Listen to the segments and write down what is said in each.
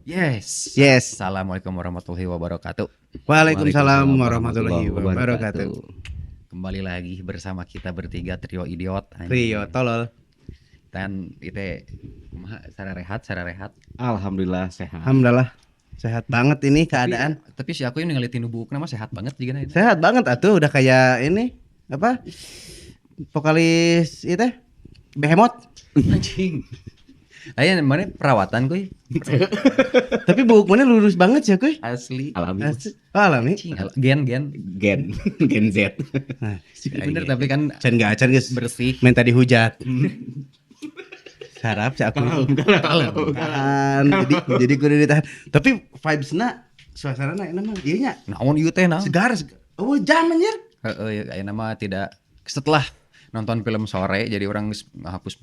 Yes. Yes. Assalamualaikum warahmatullahi wabarakatuh. Waalaikumsalam warahmatullahi wabarakatuh. Kembali lagi bersama kita bertiga, trio idiot, anjing. Trio tolol. Dan itu kumaha, secara rehat, secara rehat? Alhamdulillah sehat. Alhamdulillah sehat banget ini keadaan. Tapi si aku ini ngeliatin buukna mah sehat banget juga nih. Sehat banget atuh, udah kayak ini apa? Vokalis itu Behemoth. Anjing. Ayo, mana perawatan kuy? Tapi buuk mana lurus banget sih kuy. Asli. Alami. Asli. Oh, alami. Anjing, gen gen. Gen Gen Z. Nah, Bener, tapi kan can gak acan guys bersih. Minta dihujat. Sarap si aku. Kalem. Tahan. Jadi kudu ditahan. Tapi vibes-na, suasana enak mah ieu nya. Naon ieu teh, naon? Segar, segar. Oh, jam anjir. Heeh, ya, aya nama tidak setelah nonton film sore jadi orang geus ngehapus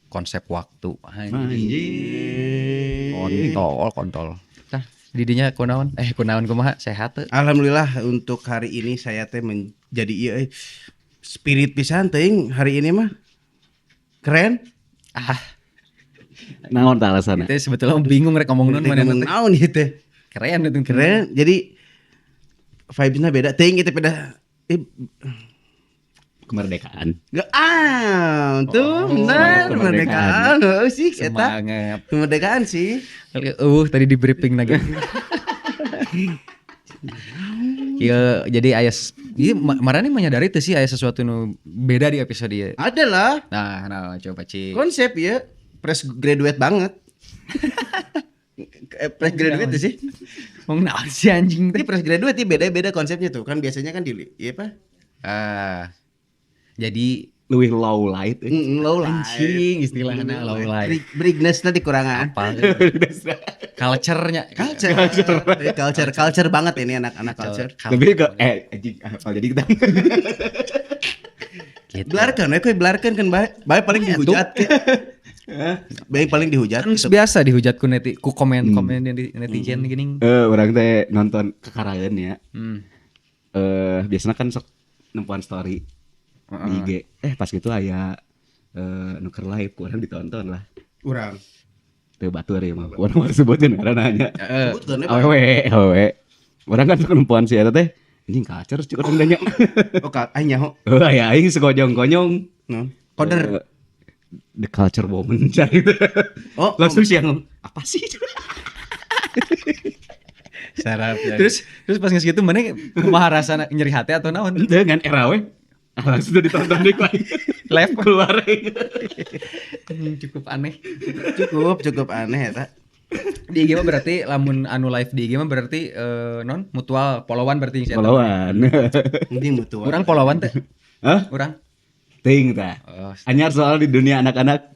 konsep waktu. Anjing. Kontol, kontol. Tah, didinya kunaon? Eh, kunaon, kumaha? Sehat teu? Alhamdulillah, untuk hari ini saya teh menjadi ieu euy, spirit pisan teuing hari ini mah. Keren. Ah, Naon tah alasanna? itu sebetulnya bingung rek ngomong naon mana Ngomong teh. naon ieu teh. Keren itu. Keren. Jadi vibes-nya beda teuing itu, beda. Eh, Kemerdekaan. Gak, ah, tuh Oh, benar semangat kemerdekaan. Heeh sih eta. Semangat. Kemerdekaan sih. Tadi di briefing lagi. Iya, jadi aya ieu marane menyadari teu sih aya sesuatu nu beda di episode ieu? Ada lah. Nah, nah coba, Ci. Konsep ya fresh graduate banget. Eh, fresh graduate sih. Ngomong naon sih, anjing Ini teh? fresh graduate ya beda-beda konsepnya tuh. Kan biasanya kan di iya apa? Ah. Jadi Lebih low light. Eh. Low light. Anjing, istilahnya low light. Brightness tadi kurangan. Apa? Culture-nya. Culture. Culture, culture banget ini anak-anak culture. Lebih ke anjing apa jadi kita. Gitu. Belarkan, we belarkan kan bae. Bae paling Iya, dihujat. Bae paling dihujat. Kan Gitu. biasa dihujat ku ku komen-komen yang di netizen gini. Eh, urang teh nonton kekaraeun ya. Eh, biasanya kan sok nempuan story di IG. Eh, pas gitu aya nu keur live ku urang ditonton lah. Urang. Teu batur ya mah. Urang mah sebutin karena nanya. Heeh. Sebutkeun we, Pak. Awewe, awewe. Urang kan sok nempuan si eta teh. Anjing culture cik urang nanya. Oh, ka aing nyaho. Oh ya aing sekojong-konyong. Non. Koder. Eh, the culture woman cari itu. Oh, Langsung siang apa sih? Sarap ya. Terus terus pas geus gitu mana kumaha rasana, nyeri hati atau naon? Dengan era we. Ah, langsung udah ditonton deh lagi. Live. Keluar. Cukup aneh. Cukup cukup aneh eta. Di IG mah berarti lamun anu live di IG mah berarti non mutual followan berarti si eta. Followan. Ini mutual. Urang followan teh. Hah? Urang. Ting tah. Oh, Anyar soal di dunia anak-anak.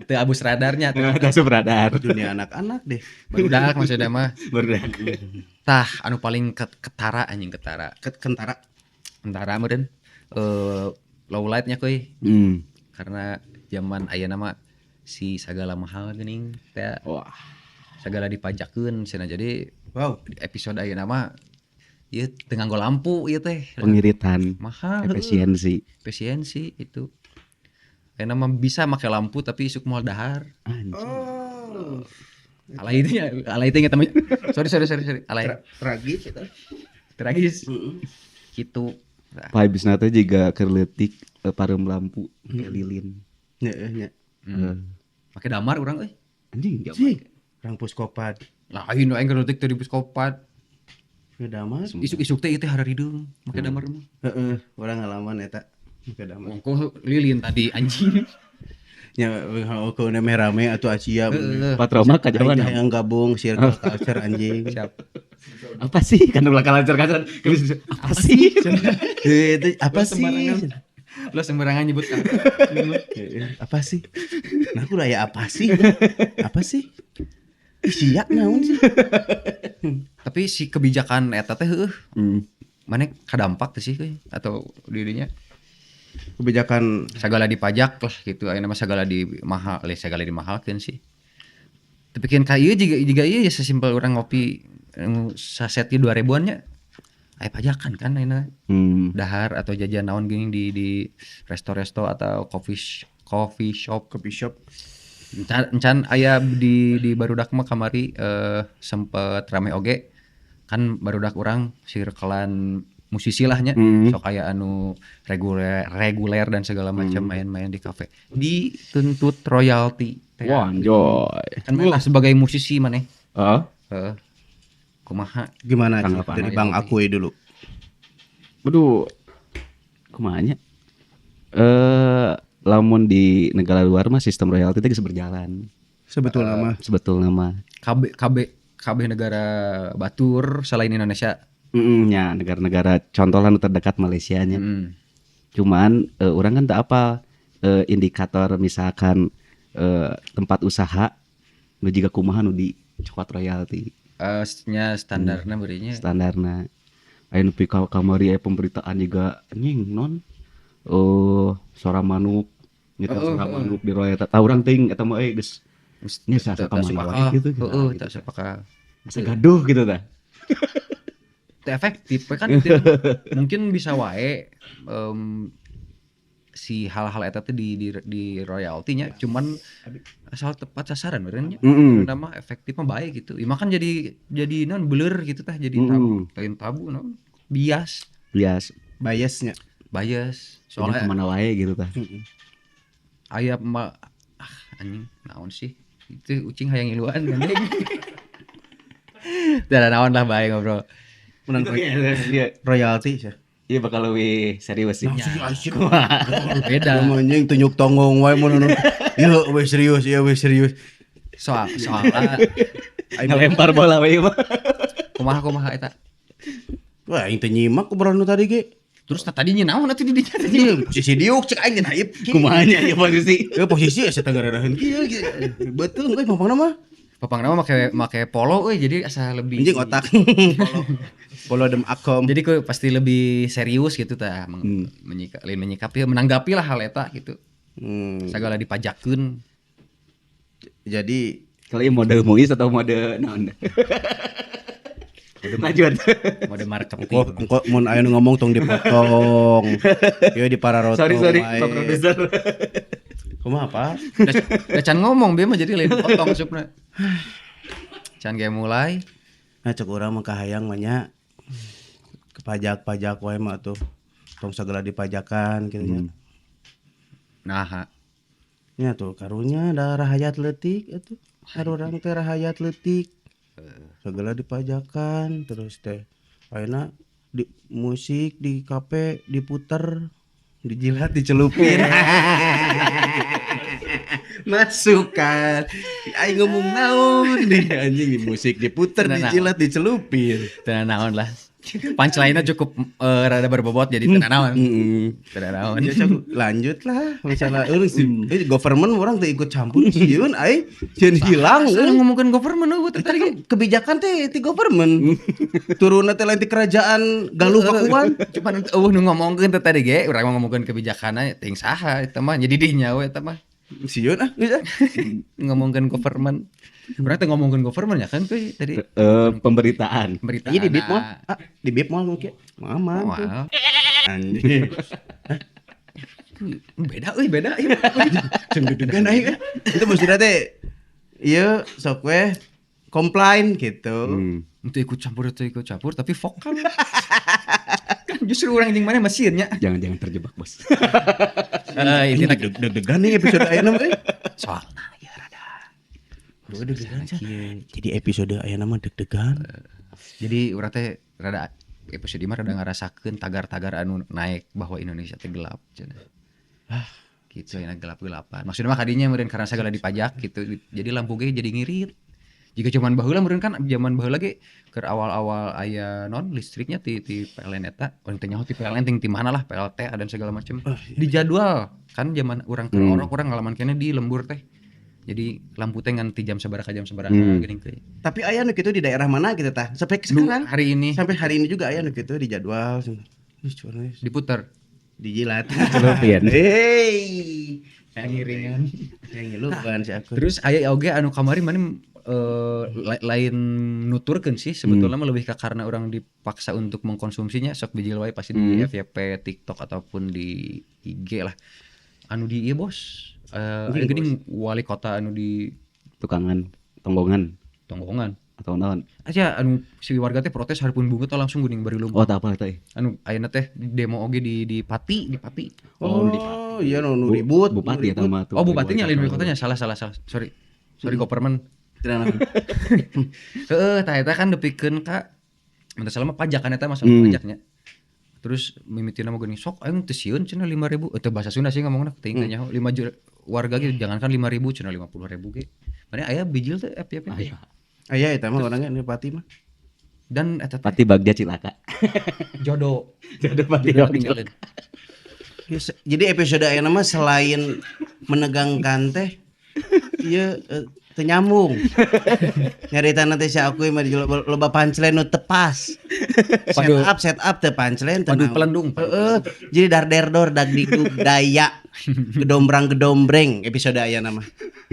teu abus radarnya teu. Tah radar. Dunia anak-anak deh. Barudak maksudnya mah. Barudak. Tah anu paling ketara anjing, ketara. Kentara. Kentara meureun low lightnya kuy. Karena zaman ayeuna mah si sagala mahal geuning teh. Wah. Segala dipajakeun cenah, jadi Wow. di episode ayeuna mah ieu teu nganggo lampu ieu teh. Pengiritan. Mahal heueuh. Efisiensi. Efisiensi itu. Ayeuna mah bisa make lampu tapi isuk moal dahar. Anjing. Oh. Alay itu ya, alay itu ingat namanya. Sorry, sorry, sorry, sorry. Alay. Tragis eta. Tragis. Heeh. Gitu. Nah, Vibes na teh jiga keur leutik pareum lampu kayak lilin. Heeh nya. Make damar urang euy. Anjing jauh. Sih, urang puskopat. Lain aing keur leutik teh di puskopat. Beda mah. Isuk-isuk teh ieu teh hararideung make damar mah. Heeh, urang ngalaman eta. Make damar. Ongkoh lilin tadi, anjing. Nya kalau meh rame atuh Asia. Heeh. Patroma ka Aing jaman. teh yang gabung circle culture anjing. Siap. Apa sih? Kan ulah kalancar kalancar. Apa sih? Eh, itu apa Lo sih? sembarangan. Lo sembarangan nyebut. Heeh, apa sih? Nah, aku lah ya apa sih? Apa sih? Ih, sia naon sih? Tapi si kebijakan eta teh heueuh. Mana kadampak teh sih euy atau dirinya? Kebijakan Segala dipajak lah gitu, ayeuna mah segala di mahal, eh, segala dimahalkeun sih. Tapi kan ka ieu jiga jiga ieu ya, sesimpel urang ngopi saset ge 2000-an nya. Aya pajakan kan ayeuna. Dahar atau jajan naon gini di resto-resto atau coffee shop. Coffee shop. Encan aya di barudak mah kamari sempet rame oge kan barudak urang circlean musisi lah nya. Sok aya anu reguler dan segala macam main-main di kafe. Dituntut royalti. Wah, anjoy. Kan maneh sebagai musisi maneh. Heeh. Heeh. Kumaha? Gimana Ci? Tanggapan Dari Bang Akui dulu. Aduh. Kumaha nya? Lamun di negara luar mah sistem royalti teh geus berjalan. Sebetulnya mah Sebetulna mah. KB KB KB negara batur selain Indonesia. Nya negara-negara contoh lah nu terdekat Malaysia nya. Cuman urang kan tak apa indikator misalkan tempat usaha nu jiga kumaha nu dicokot royalti. Nya standarna berinya. Standarna. Aya nu ka kamari aya pemberitaan juga anjing non oh suara manuk nyetel suara manuk di royalti. Tah urang teuing eta mah euy geus nya sasa kamari wae gitu. Heeh, tak sepakal. Asa gaduh gitu tah. Teu efektif kan mungkin bisa wae si hal-hal eta teh di royaltinya cuman asal tepat sasaran meureun nya. Nama efektif mah baik gitu. Imah kan jadi non blur gitu tah jadi tabu, lain tabu non bias. Bias. Biasnya. Bias. Soalnya Soalnya kemana wae gitu tah. Aya mah anjing naon sih? Itu ucing hayang ngiluan gandeng. Teu naon lah bae ngobrol. Menang royalti sih. Iya bakal lebih serius sih. Beda. Anjing tunjuk tonggong wae mun anu. Ieu we serius, ieu we serius. Soalnya ngelempar bola we mah. Kumaha eta? Wah, aing teh nyimak obrolan nu tadi ge. Terus tadi nya naon atuh di dinya tadi? Posisi diuk cek aing haip. Kumaha nya ieu posisi? Ieu posisi asa tanggararaheun kieu. Betul euy papangna mah. Papangna mah make polo euy jadi asa lebih anjing otak. Polo dem akom. Jadi ku pasti lebih serius gitu tah menyikapi menanggapi lah hal eta gitu. Segala dipajakkeun. Jadi kalau ieu mode muis atau mode naon? Lanjut. Mode marketing. Engko mun aya nu ngomong tong dipotong. Ieu dipararotong. Sorry, Pak produser. Kumaha apa? Da can ngomong bieu mah jadi lain potong supna. Can ge mulai. Nah cek urang mah kahayang mah nya kepajak-pajak wae mah atuh. Tong sagala dipajakan kitu nya. Naha. Nya tuh karunya da rahayat leutik atuh. Urang teh rahayat leutik. Segala dipajakan terus teh ayeuna di musik di kafe diputer dijilat dicelupin. Masuk kan aing ngomong naon nih anjing di musik diputer dijilat dicelupin. Teu naon lah. Punchline-nya cukup rada berbobot jadi teu naon. Teu naon. Lanjut lah masalah urang sih government urang teu ikut campur sieun aing sieun hilang. Ngomongkeun government eueuh teh tadi kebijakan teh ti government. Turunna teh lain ti kerajaan Galuh Pakuan. Cuman eueuh nu ngomongkeun teh tadi ge urang mah ngomongkeun kebijakanna teuing saha eta mah jadi dinya we eta mah. Sieun ah geus ah. Ngomongkeun government. Berarti ngomongkeun government ya kan tuh tadi pemberitaan. Pemberitaan. Iya di bip mall. Ah, di bip mall mungkin. Aman tuh. Anjing. Beda euy, beda euy. Jeung deg-degan aing. Itu maksudnya teh ieu sok we komplain gitu. Itu ikut campur tapi vokal. Kan justru orang jeung mana mesin nya. Jangan-jangan terjebak, Bos. Ini deg-degan nih episode ayeuna mah. Soalna ya rada. Deg-degan. Jadi episode ayeuna mah deg-degan. Jadi urang teh rada episode mah rada ngarasakeun tagar-tagar anu naik bahwa Indonesia teh gelap cenah. Ah, gitu ayeuna gelap-gelapan. Maksudnya mah kadinya meureun karena segala dipajak gitu. Jadi lampu ge jadi ngirit. Jika zaman baheula meureun kan zaman baheula ge keur awal-awal aya non listriknya ti PLN eta, urang teh nyaho ti PLN ting ti mana lah PLT dan segala macam. Di jadwal kan zaman urang keur orok urang ngalaman keneh di lembur teh. Jadi lampu teh ngan ti jam sabaraha ka jam sabaraha geuning teh. Tapi aya nu kitu di daerah mana gitu tah? Sampai sekarang hari ini. Sampai hari ini juga aya nu kitu di jadwal. Diputer. Dijilat. Celupin. Hei. Yang ngiringan. Yang ngilukan si aku. Terus aya oge anu kamari mana lain nuturkeun sih sebetulnya mah lebih ke karena orang dipaksa untuk mengkonsumsinya sok bijil wae pasti di FYP, TikTok ataupun di IG lah. Anu di ieu bos, Aya geuning wali kota anu di tukangan tonggongan. Tonggongan atau naon? Aja anu si warga teh protes hareupeun bunga teh langsung geuning bari lumpat. Oh, tah apa teh? Anu ayeuna teh demo oge di Pati, di Pati. Oh, di Pati. Iya nu ribut. Bupati eta mah tuh. Oh, bupatinya lain wali kotanya. Salah. Sorry. Sorry government. Heeh, tah eta kan depikeun ka mun teu salah mah pajak kan eta masalah pajaknya. Terus mimitina mah geuning sok aing teu sieun cenah 5.000. Teu bahasa Sunda sih ngomongna teuing teh nyaho 5 juta warga ge jangankan 5.000 cenah 50.000 ge. Mana aya bijil teh FYP. Aya eta mah orangnya nu Pati mah. Dan eta Pati Bagja Cilaka. Jodoh. Jodoh Pati Bagja. Jadi episode ayeuna mah selain menegangkan teh ieu teu nyambung. Nyaritana teh si aku mah loba punchline nu teu pas. Set up teu punchline teu. Padu pelendung. Heeh. Jadi darderdor dagdikduk daya. Gedombrang-gedombreng episode ayeuna mah.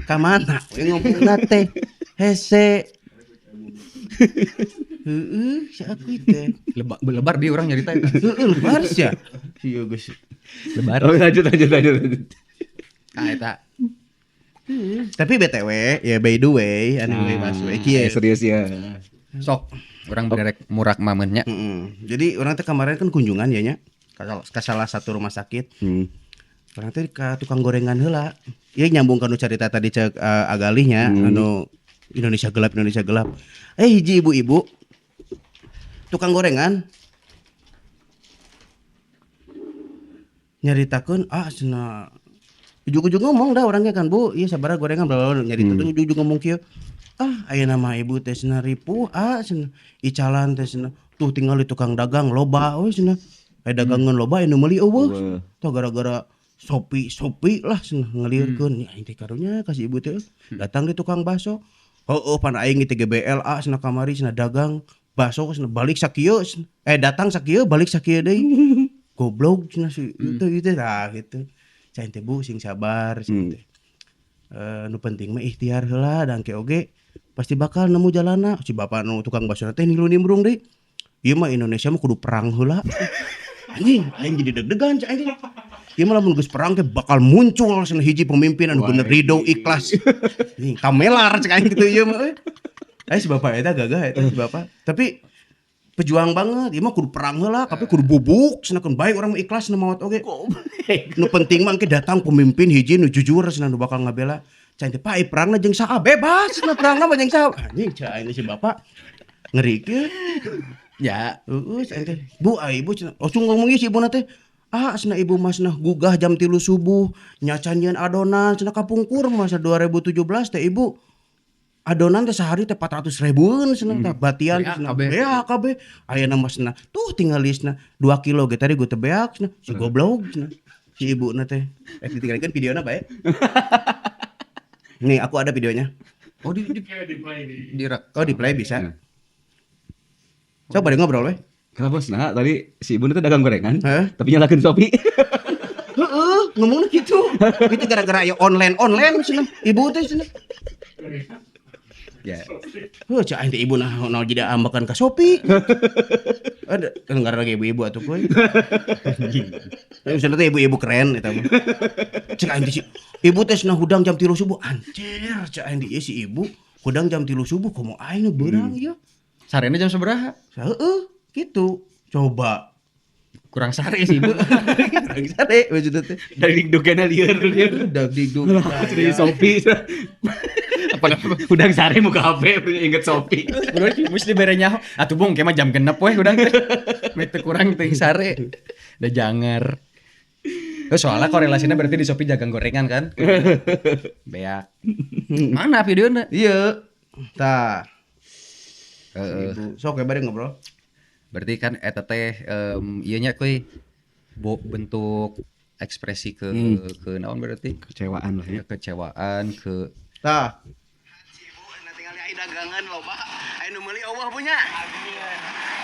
Ka mana we ngomongna teh? Hese. Heeh, si aku teh. Lebar bi urang nyarita eta. Heeh, lebar sia. Ieu geus. Lebar. Oh, lanjut. Ah eta. Tapi BTW, ya by the way, anu we kieu. Serius ya. Sok, urang bererek murak mamennya. Jadi urang teh kemarin kan kunjungan ya nya ke salah satu rumah sakit. Urang teh ka tukang gorengan heula. Ieu nyambung ka nu carita tadi cek agalihnya anu Indonesia gelap. Hiji ibu-ibu tukang gorengan nyaritakeun cenah ujug-ujug ngomong dah orangnya kan bu, iya sabaraha gorengan bla bla nyarita ujug-ujug ngomong kieu. Aya nama ibu teh cenah ripuh, cenah icalan teh cenah tuh tinggal di tukang dagang loba we cenah. Aya dagangan loba anu meuli eueuh. Tuh gara-gara Shopee lah cenah ngelirkeun. Ya aing teh karunya kasih ibu teh datang di tukang bakso. Heueuh pan aing teh GBL cenah kamari cenah dagang bakso cenah balik sakieu datang sakieu balik sakieu deui. Goblok cenah si itu tah gitu. Cai teh bu sing sabar sing teh. Nu penting mah ikhtiar heula dan ke oge pasti bakal nemu jalanna. Si bapak nu tukang bakso teh nilu nimbrung deui. Ieu mah Indonesia mah kudu perang heula. Anjing, aing jadi deg-degan cai aing. Ieu mah lamun geus perang teh bakal muncul cenah hiji pemimpin anu bener ridho ikhlas. Anjing, kamelar cek aing kitu ieu mah euy. Si bapak eta gagah eta si bapak. Tapi pejuang banget, ieu mah kudu perang heula, tapi kudu bubuk, cenah keun bae urang mah ikhlas cenah maot oge. Nu penting mah engke datang pemimpin hiji nu jujur cenah nu bakal ngabela. Cai teh pak perangna jeung saha bebas cenah perangna mah jeung saha. Anjing cai aing si bapak ngeri kieu. Ya, heeh cai teh. Bu ai ibu cenah langsung ngomong ieu si ibuna teh. Cenah ibu mah cenah gugah jam 3 subuh nyacan nyieun adonan cenah kapungkur masa 2017 teh ibu. Adonan teh sehari teh 400 ribuan cenah teh batian cenah beak kabeh ayeuna mah cenah tuh tinggal cenah 2 kilo ge tadi gue teh beak cenah si goblok cenah si ibuna teh ditinggalikeun videona bae. Nih aku ada videonya. Oh di oh di play bisa. Coba deh ngobrol we. Kenapa nah tadi si ibu itu dagang gorengan tapi nyalakeun Shopee. Heeh, ngomongna gitu. Itu gara-gara aya online cenah ibu teh cenah. Ya. Heuh cai aing teh ibu nah naon jadi ambekan ka Shopee. Ada gara lagi ibu-ibu atuh kuy. Tapi teh ibu-ibu keren eta mah. Cek aing teh si ibu teh cenah hudang jam 3 subuh. Anjir, cek aing teh si ibu hudang jam 3 subuh komo aing nu beurang ieu. Sarena jam sabaraha? Heeh, gitu. Coba. Kurang sare sih ibu. Kurang sare maksudnya teh. Dari dugana lieur. Dagdikduk. Dari Shopee. Apa udang sare muka HP inget Shopee. Mesti bere nyaho. Atuh bung ke mah jam 6 we udang teh. Meh teu kurang teuing sare. Da jangar. Soalnya korelasinya berarti di Shopee jagang gorengan kan? Beak. Mana videona? Iya. Tah. Ibu. Sok we bari ngobrol. Berarti kan eta teh ieu nya kuy bentuk ekspresi ke naon berarti? Kecewaan lah ya. Kecewaan ke tah. Ibu tinggal ai dagangan loba, aya nu meuli eueuh punya.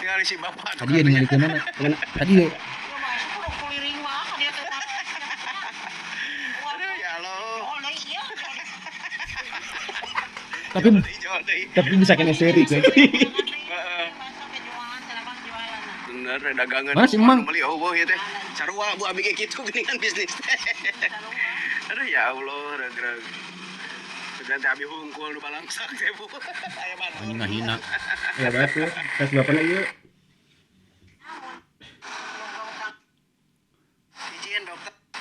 Tinggal si bapak. Tadi ningalikeun tadi ya. Tapi bisa kena seri kuy. Bener dagangan. Mana si Emang? Meuli eueuh ieu teh. Sarua Bu abi ge kitu geuningan bisnis teh. Aduh ya Allah, reg-reg. Ganti abi hungkul nu balangsak teh Bu. Aya batur. Anjing ngahina. Ya batu, tes bapakna ieu.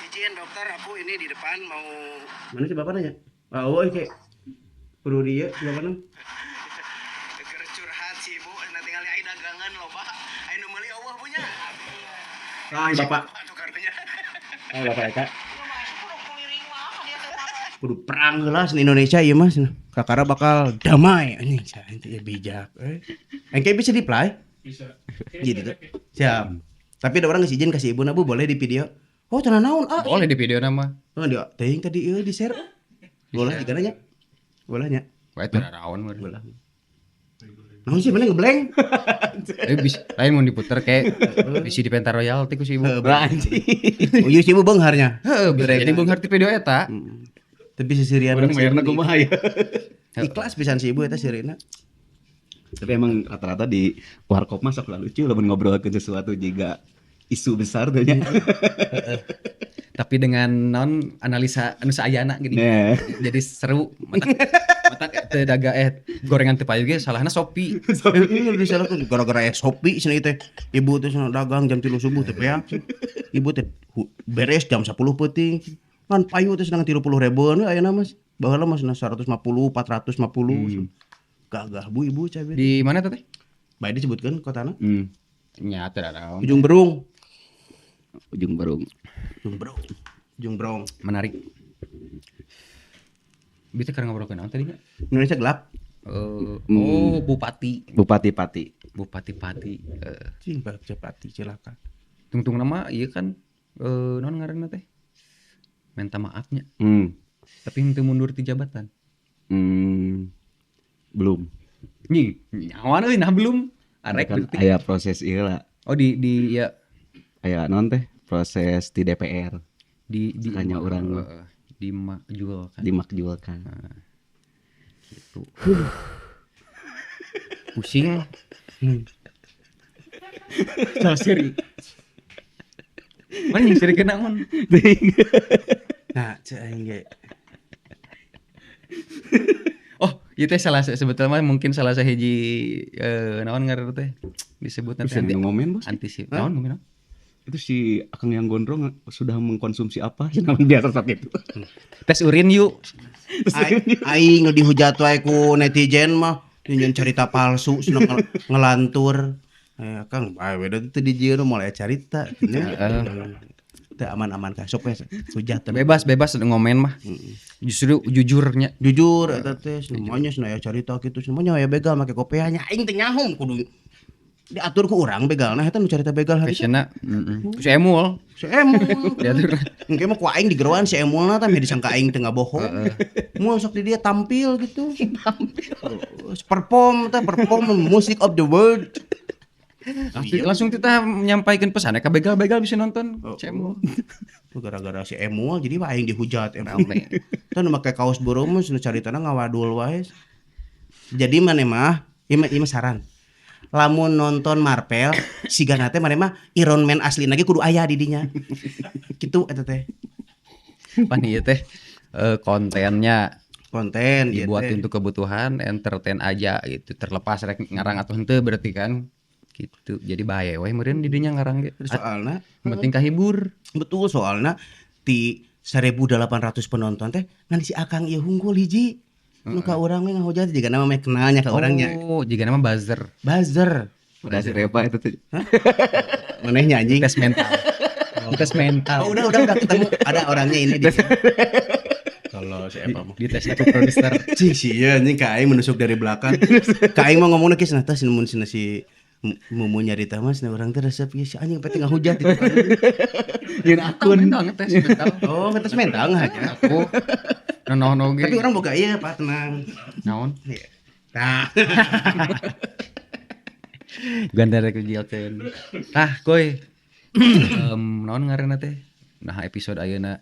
Izin dokter, aku ini di depan mau. Mana sih bapak nanya? Oh, oke. Perlu dia si bapakna. Keur curhat si ibu, nah tinggal aya dagangan loba. Aya nu meuli eueuh punya. Ah, bapak. Ah, bapak eta. Kudu perang heula di Indonesia ieu mah cenah. Kakara bakal damai anjing sia teh bijak euy. Engke bisa di-play? Bisa. Gitu tuh. Siap. Tapi ada orang geus izin kasih ibu na Bu boleh di video. Oh, cenah naon ah. Boleh di video nama. Oh, dia teuing tadi ieu di share. Boleh jigana nya. Boleh nya. Wah, itu rawan meureun. Boleh. Naon sih mana ngeblank? Bisa lain mau diputer kayak bisa dipenta royalti ku si ibu. Lah anjing. Oh, iya si ibu beungharnya. Heeh, bisa jadi beunghar ti video eta. Tapi sisirian Urang bayarna kumaha ya. Ikhlas pisan si ibu eta sirina. Tapi emang rata-rata di warkop mah sok lucu lamun ngobrolkeun sesuatu jiga isu besar tuh nya. Tapi dengan non analisa anu saayana gini. Nah. Jadi seru mata teu daga gorengan teu payu ge salahna Shopee. Iya disalahkeun gara-gara Shopee cenah ieu teh. Ibu teh cenah dagang jam 3 subuh teh beak. Ibu teh beres jam 10 peuting. Ngan payu teh sedang 30 ribuan we ayeuna mas. Baheula mah 150, 450. Gagah bu ibu cabe. Di mana teh? Bae disebutkeun kotana. Nya teu raon. Ujung Berung. Ujung Berung. Ujung Berung. Ujung Berung. Menarik. Bisa keur ngobrolkeun naon tadi nya? Indonesia gelap. Oh, bupati. Bupati Pati. Bupati Pati. Cing Bupati cilaka. Tungtung nama ieu kan naon ngaranna teh? Minta maafnya. Tapi henteu mundur ti jabatan. Belum. Nying, nyawan euy nah belum. Arek kan aya proses ieu lah. Oh di ya aya naon teh? Proses di DPR. Di kanya urang dimakjulkan. Dimakjulkan. Gitu. Pusing. Salah siri. Mana yang siri kena naon? Nah, cek aing ge. Oh, ieu teh salah sebetulnya mungkin salah sahiji naon ngaranna teh disebutna teh ngomen, Bos. Antisip. Naon ngomen? Itu si Akang yang gondrong sudah mengkonsumsi apa? Naon biasa sok itu. Tes urin yuk. Aing dihujat wae ku netizen mah, nyeun cerita palsu cenah ngelantur. Kang, bae we teu dijieun mulai carita. Teu aman-aman ka sok we hujat. Bebas ngomen mah. Justru jujurnya. Jujur eta teh semuanya cenah aya carita kitu semuanya aya begal make kopeahnya aing teh nyaho kudu diatur ku urang begalna eta nu carita begal hari. Fashionnya si Emul. Si Emul. Diatur. Engke mah ku aing digeroan si Emulna tah disangka aing teh ngabohong. Moal sok di dia tampil gitu. Tampil. Perform teh perform music of the world. Langsung kita menyampaikan pesan ka begal-begal bisa nonton si Emul. Gara-gara si Emul jadi mah aing dihujat Emul. Tah nu make kaos beureum mah nu caritana ngawadul wae. Jadi maneh mah ieu mah saran. Lamun nonton Marvel sigana teh maneh mah Iron Man asli lagi kudu aya di dinya. Kitu eta teh. Pan ieu teh kontennya konten dibuat untuk kebutuhan entertain aja gitu terlepas rek ngarang atau henteu berarti kan. Gitu. Jadi bae we meureun di dinya ngarang ge. Soalna penting kahibur. Betul soalna ti 1800 penonton teh ngan si Akang ieu hungkul hiji. Nu ka urang we ngahujat jiga nama meh kenalnya ka urangnya. Oh, jiga nama buzzer. Buzzer. Buzzer apa itu tuh? Manehnya anjing. Tes mental. Tes mental. Oh, udah ketemu ada orangnya ini di. Kalau si Eva mah di tes aku produser. Cing sieun anjing ka aing menusuk dari belakang. Ka aing mah ngomongna kieu cenah tah mun cenah si Mumu nyarita mas, nah orang teh resep ieu si anjing pete ngahujat itu. Nyeun akun mental ngetes mental. Oh, ngetes mental ngaja. Aku nono oge. Tapi orang boga ieu Pak, tenang. Naon? Tah. Gandara kejilkeun. Tah, koy. Naon ngaranna teh? Nah, episode ayeuna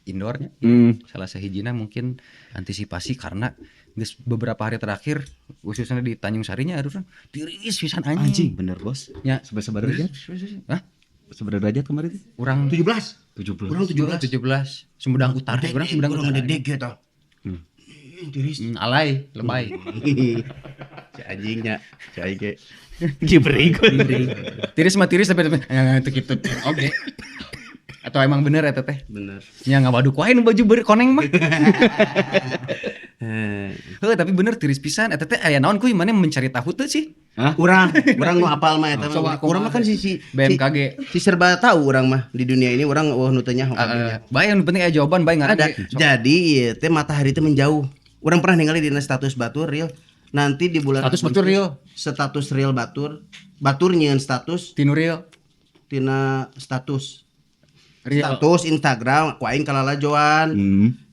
indoornya. Salah sahijina mungkin antisipasi karena geus beberapa hari terakhir khususnya di Tanjung Sarinya harusnya tiris pisan anjing. Bener bos. Ya, seberapa derajat? Hah? Seberapa derajat kemarin? Urang 17. 17. Urang 17. 17. Sumedang Utara. Urang Sumedang Urang Utara. ngededeg ya tah. Tiris. Alay, lebay. Si anjingnya, si aing ge. Gibrik. Tiris mah tiris tapi itu gitu. Oke. Atau emang bener eta teh? Bener. Nya ngawaduk wae nu baju koneng mah. Eh, Heuh, tapi bener tiris pisan eta teh aya naon kuy maneh mencari tahu teu sih? Hah? Urang nu apal mah eta mah. Urang mah kan si BMKG. Si serba tahu urang mah di dunia ini urang eueuh nu teu nyaho. Bae yang penting aya jawaban bae ngaran. Ada. Jadi ieu teh matahari teh menjauh. Urang pernah ningali dina status batur real. Nanti di bulan Status batur real. Status real batur. Batur nyieun status Tinu real. tina status. Real. Status Instagram ku aing kalalajoan.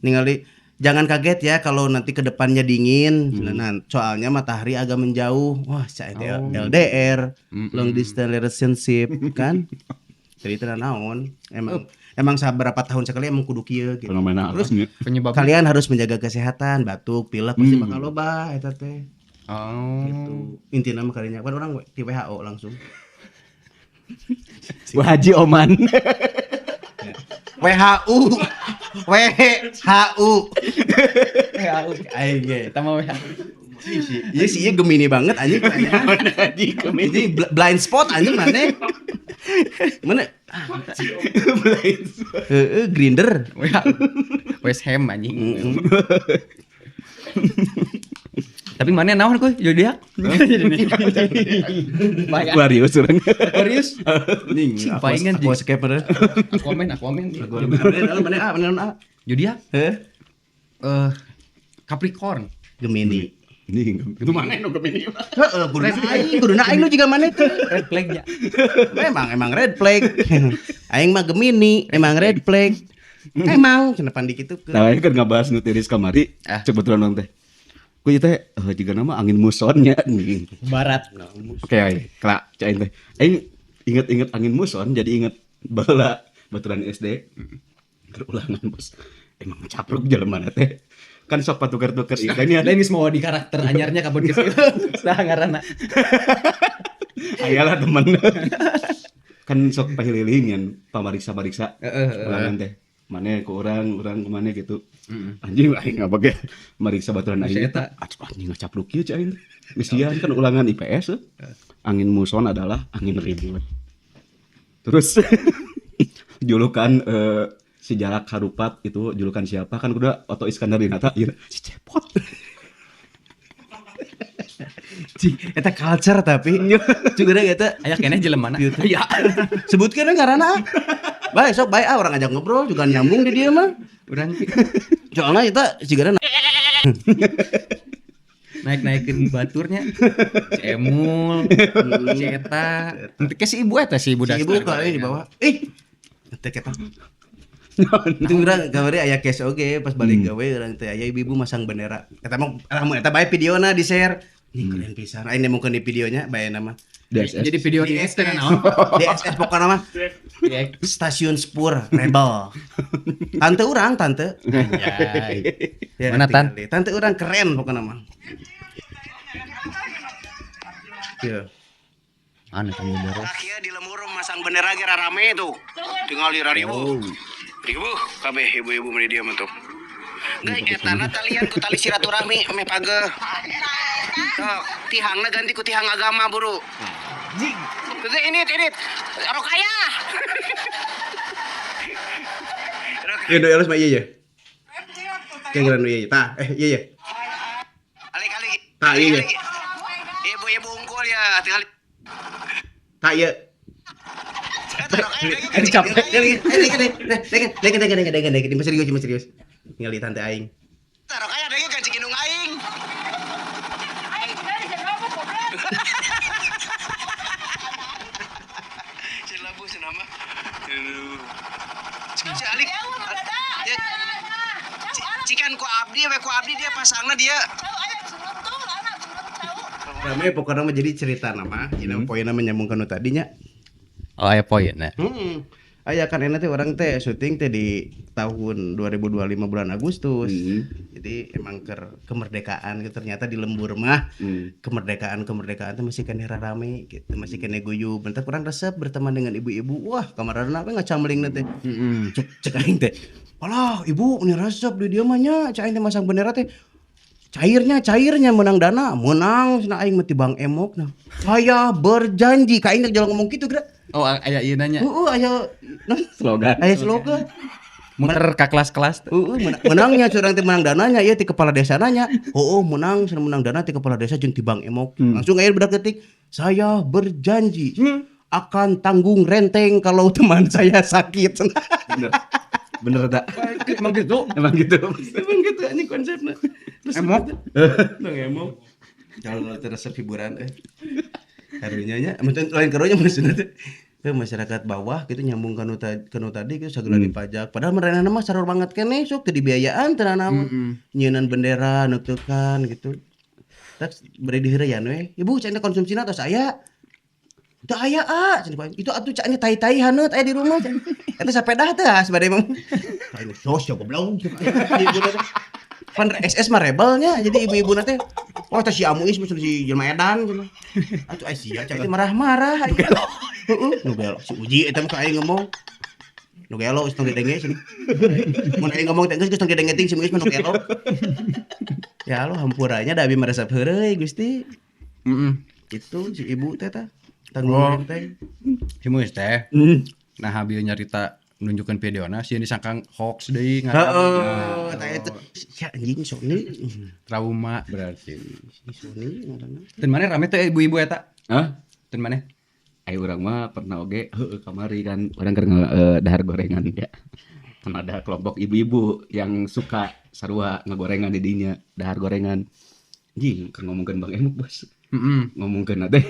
Ningali jangan kaget ya kalau nanti ke depannya dingin. Nah, soalnya matahari agak menjauh. Wah, saya LDR, long distance relationship kan. Cerita naon? Emang seberapa tahun sekali emang kudu kieu gitu. Fenomena Terus penyebab kalian harus menjaga kesehatan, batuk, pilek pasti bakal loba eta teh. Oh. Gitu. Intina mah kalinya kan orang di WHO langsung. Wah Haji Oman. WHO. WHO. Aing ge. Eta mah WHO. Iya sih, iya Gemini banget anjing. Ini blind spot anjing mana? Mana? Blind spot. Heeh, Grinder. West Ham anjing. Tapi mana naon kuy zodiak? Aquarius urang. Aquarius. Anjing, palingan aku skip bener. Aquaman. Mana A, mana A? Zodiak? Heh. Capricorn. Gemini. Ini itu mana nu Gemini? Heeh, kuduna aing nu jiga mana teh? Red flag-nya. Memang emang red flag. Aing mah Gemini, emang red flag. Emang cenah pandi kitu ke. Nah, aing kan ngabahas nu tiris kamari, cek baturan urang teh. Ku ieu teh jiga nama angin musonnya anjing. Barat. Oke, aing kelak cek aing teh. Aing inget-inget angin muson jadi inget baheula baturan SD. Terulangan bos. Emang capruk jelema teh. Kan sok patuker-tuker ieu teh nya. Lain geus mau di karakter anyarnya kabon geus. Saha ngaranna? Ayalah temen. Kan sok pahililingan pamariksa-mariksa. Ulangan teh. Mane ke urang, urang ke mane gitu. Anjing aing ngabage mariksa baturan aing eta. Anjing ngacapruk kieu cai aing. Geus sieun kan ulangan IPS. Angin muson adalah angin ribut. Terus julukan si Jalak Harupat itu julukan siapa kan kudu Otto Iskandar Dinata ieu si Cepot. Cing, eta culture tapi juga eta aya keneh jelema mana? Ya. Sebutkeun ngaranna. Bae sok bae ah orang ajak ngobrol juga nyambung di dia mah. Urang soalnya eta sigana naik-naikin baturnya. Si Emul, si eta. Nanti ke si ibu eta si ibu Si ibu kali di bawah. Ih. Teh eta. Itu urang kamari aya case oge pas balik gawe urang teh aya ibu-ibu masang bendera. Eta mah lamun eta bae videona di-share. Ini keren pisan. Aing nemukeun di videonya bae nama. DSS. Jadi video di ST naon? DSS pokokna mah. Stasiun Spur Rebel. Tante urang, tante. Anjay. Mana tan? Tante urang keren pokokna mah. Ieu. Aneh kamu beres. Kieu di lembur masang bendera ge rame tuh. Tinggal di ribu. Ribu kabeh ibu-ibu meni dia mah tuh. Geus etana talian ku tali silaturahmi meh pageuh. Sok, tihangna ganti ku tihang agama buru. Jing. Terus ini Rokaya. Ieu nu elus mah ieu ye. Kayak ngaran nu ieu tah, ieu ye. Kali-kali. Tah ieu ye. Ibu-ibu unggul ya, tinggal. Tah ieu. Capek. Deng, serius. Ningali tante aing. Rokaya deui kan cik indung aing. Cik labu cenah mah. Cik alik. Cikan ku abdi we ku abdi dia pasangna dia. Rame pokokna mah jadi cerita nama, dina poinna menyambungkan nu tadinya. Oh, aya poinna. Aya kan enak teh orang teh syuting teh di tahun 2025 bulan Agustus. Jadi emang kemerdekaan gitu ternyata di lembur mah kemerdekaan kemerdekaan teh masih keneh rame gitu, masih keneh guyub. Bentar kurang resep berteman dengan ibu-ibu. Wah, kamarana we ngacamlingna teh. Cek cek aing teh. Alah, ibu ini resep di dieu mah nya, cek aing teh masang bendera teh. Cairnya, cairnya menang dana, menang cenah aing mah ti Bang Emok nah. Saya berjanji ka aing jalan ngomong kitu geura. Oh, aya ieu nanya. Heeh, aya Slogan. Aya slogan. Muter ka kelas-kelas. Heeh, menangnya curang teh menang dananya ieu ti kepala desa nanya. Heeh, menang cenah menang dana ti kepala desa jeung ti Bang Emok. Langsung aya budak detik, saya berjanji akan tanggung renteng kalau teman saya sakit. Bener. Bener tak? Emang gitu. Emang gitu. Emang gitu anjing konsepnya. Terus Emok. Bang Emok. Kalau resep hiburan eh. Karunya nya, maksudnya lain karunya maksudnya teh. Ke masyarakat bawah gitu nyambung kanu kanu tadi gitu segala dipajak. Padahal mereka mah sarur banget keneh sok teu dibiayaan teu nanaon. Nyieunnan bendera nutukan gitu. Tak beri diheureyan we. Ibu cenah konsumsina tos aya. Teu aya ah, cenah itu atuh cenah tai-tai haneut aya di rumah cenah. Eta sapedah teh ah sebade mah. Tai sos ya goblok. Ibu teh. Pan SS mah rebelnya, jadi ibu-ibu teh oh teh si Amuis mah si jelema edan cenah. Atuh ai sia cai teh marah-marah. Heeh, nu gelo si Uji eta mah ka aing ngomong. Nu gelo geus tong didenge cenah. Mun aing ngomong teh geus tong didenge ting si Muis mah nu gelo. Ya Allah hampuranya da abi mah resep heureuy Gusti. Heeh. Itu si ibu teh tah. Tanggung renteng. Si Muis teh. Nah, habil nyarita nunjukkan videona sieun disangka hoax deui. Heeh, tah eta sia anjing Sony. Trauma berarti. Si Sony ngaranna. Ten maneh rame teh ibu-ibu eta? Hah? Ten maneh? Ai urang mah pernah oge heueuh kamari kan urang keur dahar gorengan ya. Kan ada kelompok ibu-ibu yang suka sarua ngagorengan di dinya, dahar gorengan. Anjing keur ngomongkeun Bang Emok, Bos. Heeh. Ngomongkeun teh.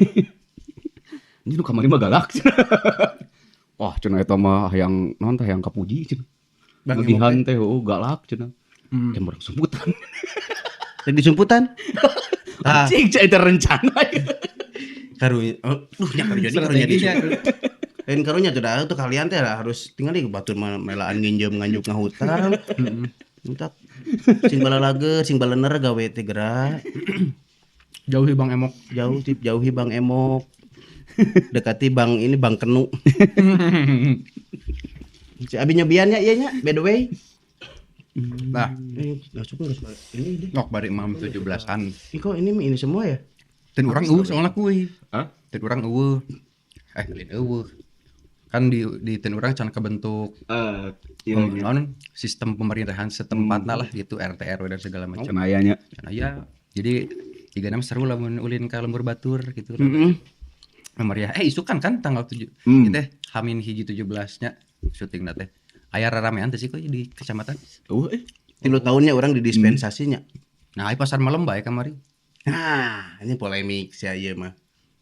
Anjing nu kamari mah galak. Wah, cenah eta mah hayang naon teh hayang kapuji cenah. Bang Lebihan teh heueuh galak cenah. Urang sumputan. Rek disumputan? Ah. Anjing cai teh rencana. Karunya, oh, duh nya karunya di karunya di. Lain karunya tuh dah tuh kalian teh harus tinggal di batur melaan nginjem nganjuk ngahutang. Entak sing balalageut, sing balener gawe teh gerak. Jauhi Bang Emok. Jauh tip jauhi Bang Emok. Dekati Bang ini Bang Kenu. Si abi nyobiannya ieu nya by the way. Nah, langsung geus ini deh. Nok bari mam 17-an. Ih kok ini semua ya? Ten urang eueuh soalna kuy. Hah? Ten urang eueuh. Lain eueuh. Kan di ten urang can kebentuk iya, non sistem pemerintahan setempat lah gitu RT RW dan segala macam. Can aya nya. Can aya. Jadi 36 seru lamun ulin ka lembur batur gitu. Meriah. Isukan kan tanggal 7. Ieu teh hamin hiji 17 nya syutingna teh. Aya raramean teh sih kok di kecamatan. Eueuh 3 tahunnya orang di dispensasinya. Nah, ai pasar malam bae kamari. Nah, ini polemik sih ieu mah.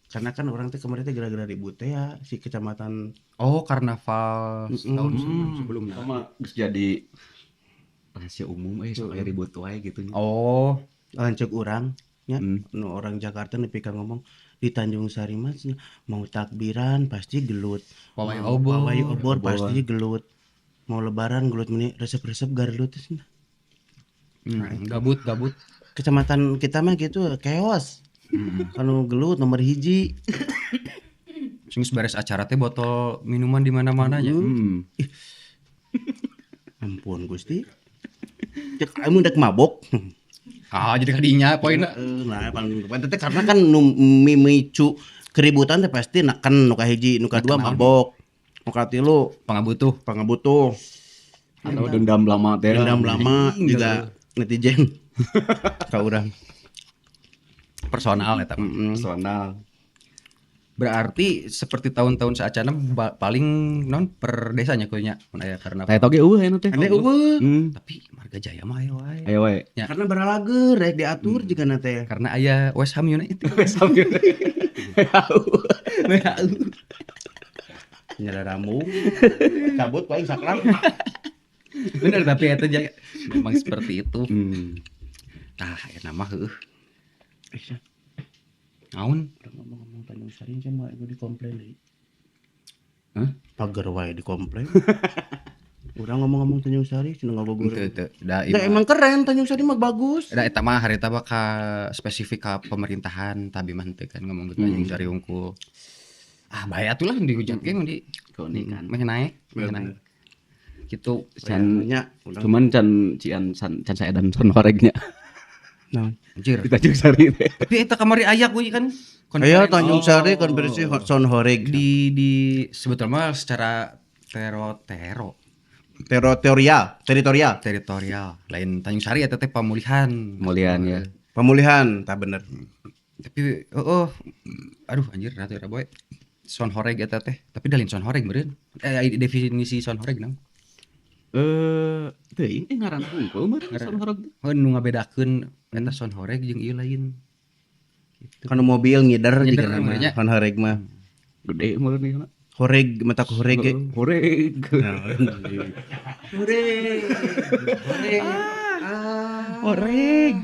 Karena kan orang teh kemarin teh gara-gara ribut teh ya si kecamatan. Oh, karnaval setahun sebelumnya. Sama geus jadi rahasia umum soalnya ribut wae gitu nya. Oh, lanceuk urang nya nu orang Jakarta nepi ka ngomong di Tanjung Sari mah mau takbiran pasti gelut. Pawai obor. Pawai obor pasti gelut. Mau lebaran gelut meni resep-resep garlut cenah. Gabut. Kecamatan kita mah gitu chaos. Kalau gelut nomor hiji. Sing beres acara teh botol minuman di mana-mana nya. Ih. Ampun Gusti. Cek aing dek mabok. Ah, jadi kadinya poinna. Nah, paling teh karena kan memicu keributan teh pasti neken nu kahiji, nu kadua mabok. Nu katilu pangabutuh. Atau dendam lama teh. Dendam lama juga netizen. Ka urang. Personal eta. Personal. Berarti seperti tahun-tahun saacana paling non per desanya kuy nya mun aya karena Tah eta oge eueuh anu teh. Ane eueuh. Tapi Marga Jaya mah aya wae. Aya wae. Ya. Karena baralager rek diatur jigana teh. Karena aya West Ham United. West Ham United. WHO. Nyala rambu. Cabut paling saklar. Bener tapi eta memang seperti itu. Tah eta mah heueuh. Naon? Urang ngomong-ngomong Tanjung Sari saya mau ikut dikomplain deui. Hah? Pagar wae di komplek. Urang ngomong-ngomong Tanjung Sari cenah ngagugur. Teu teu da Da emang keren Tanjung Sari mah bagus. Da eta mah harita mah ka spesifik ka pemerintahan, tapi mah henteu kan ngomong ke Tanjung Sari hungkul. Ah, bae atuh lah dihujat ge mun di Keunikan. Meh naik, meh naik. Gitu. Can Nya, urang. Cuman can cian can can saedan sound horegnya. Naon? Anjir. Di Tanjung Sari teh. Tapi eta kamari aya kuy kan. Ayo Tanjung Sari konversi sound horeg di sebetulnya mah secara tero teritorial, teritorial. Teritorial. Lain Tanjung Sari eta teh pemulihan. Pemulihan ya. Pemulihan, tak bener. Tapi oh, aduh anjir ratu era boy. Sound horeg eta teh. Tapi da lain sound horeg meureun. Definisi sound horeg naon? Teuing ngaran hungkul meureun sound horeg teh. Oh, nu ngabedakeun eta sound horeg jeung ieu lain. Gitu. Kan mobil ngider Ngider jika nama. meureun nya. Kan horeg mah. Gede meureun ieu. Horeg mata ku horeg ge. Horeg. Horeg. Horeg. Horeg.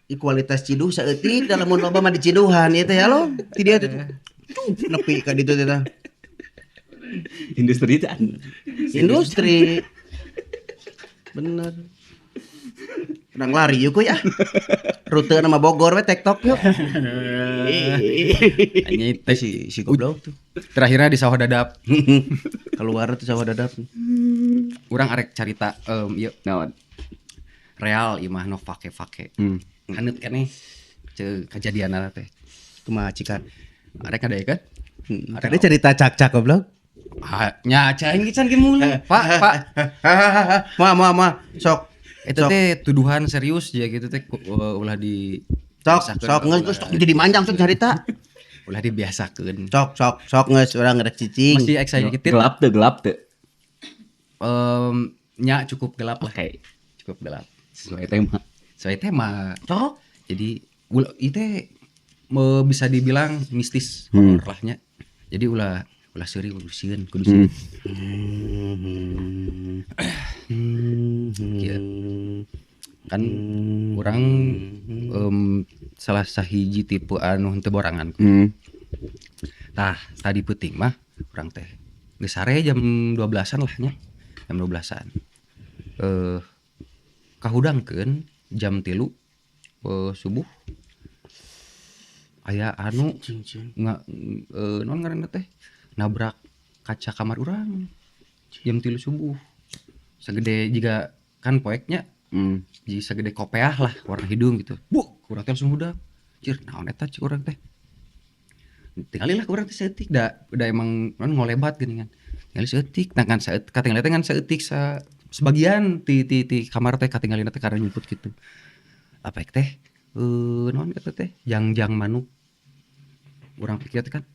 Aing kualitas ciduh saeutik da lamun loba mah diciduhan ieu teh halo. Ti dia teh. Nepi ka ditu teh tah. Industri teh. Industri. Bener. Urang lari yuk ya. Rute nama Bogor we TikTok yuk. Anjing teh Si si goblok tuh. Terakhirnya di sawah dadap. Keluar tuh sawah dadap. Urang arek carita ieu Naon? Real ieu mah no fake-fake. Haneut keneh ceu kajadianna teh. Kumaha cikan? Arek ada kan? Tadi cerita cak-cak goblok. Ah, nya cai can ge mulai. Pak, Pak. Moal moal moal sok. Itu teh tuduhan serius ya gitu teh ulah di Sok sok geus sok jadi manjang sok cerita. Ulah dibiasakeun. Sok sok sok geus urang rek cicing. Masih excited. Gelap teu, gelap teu. Nya cukup gelap lah. Oke. Cukup gelap. Sesuai tema. Sesuai tema. Sok. Jadi ulah itu bisa dibilang mistis horor lah nya. Jadi ulah ulah seuri kudu sieun, kudu sieun. Kieu. Kan urang salah sahiji tipe anu henteu borangan. Tah, tadi peuting mah urang teh geus sare jam 12-an lah nya. Jam 12-an. Kahudangkeun jam 3 subuh aya anu nga naon ngaranna teh nabrak kaca kamar urang jam 3 subuh. Segede jiga kan poeknya jadi segede kopeah lah warna hidung gitu. Bu, urang teh langsung hudang. Cir, naon eta cik urang teh. Tinggali lah urang teh saeutik da udah emang naon ngolebat geuningan. Tinggali saeutik, nah kan saeutik katingali teh ngan saeutik sa sebagian ti ti ti kamar teh katingalina teh karena nyumput gitu. Apa teh naon eta teh jangjang manuk. Urang pikir teh kan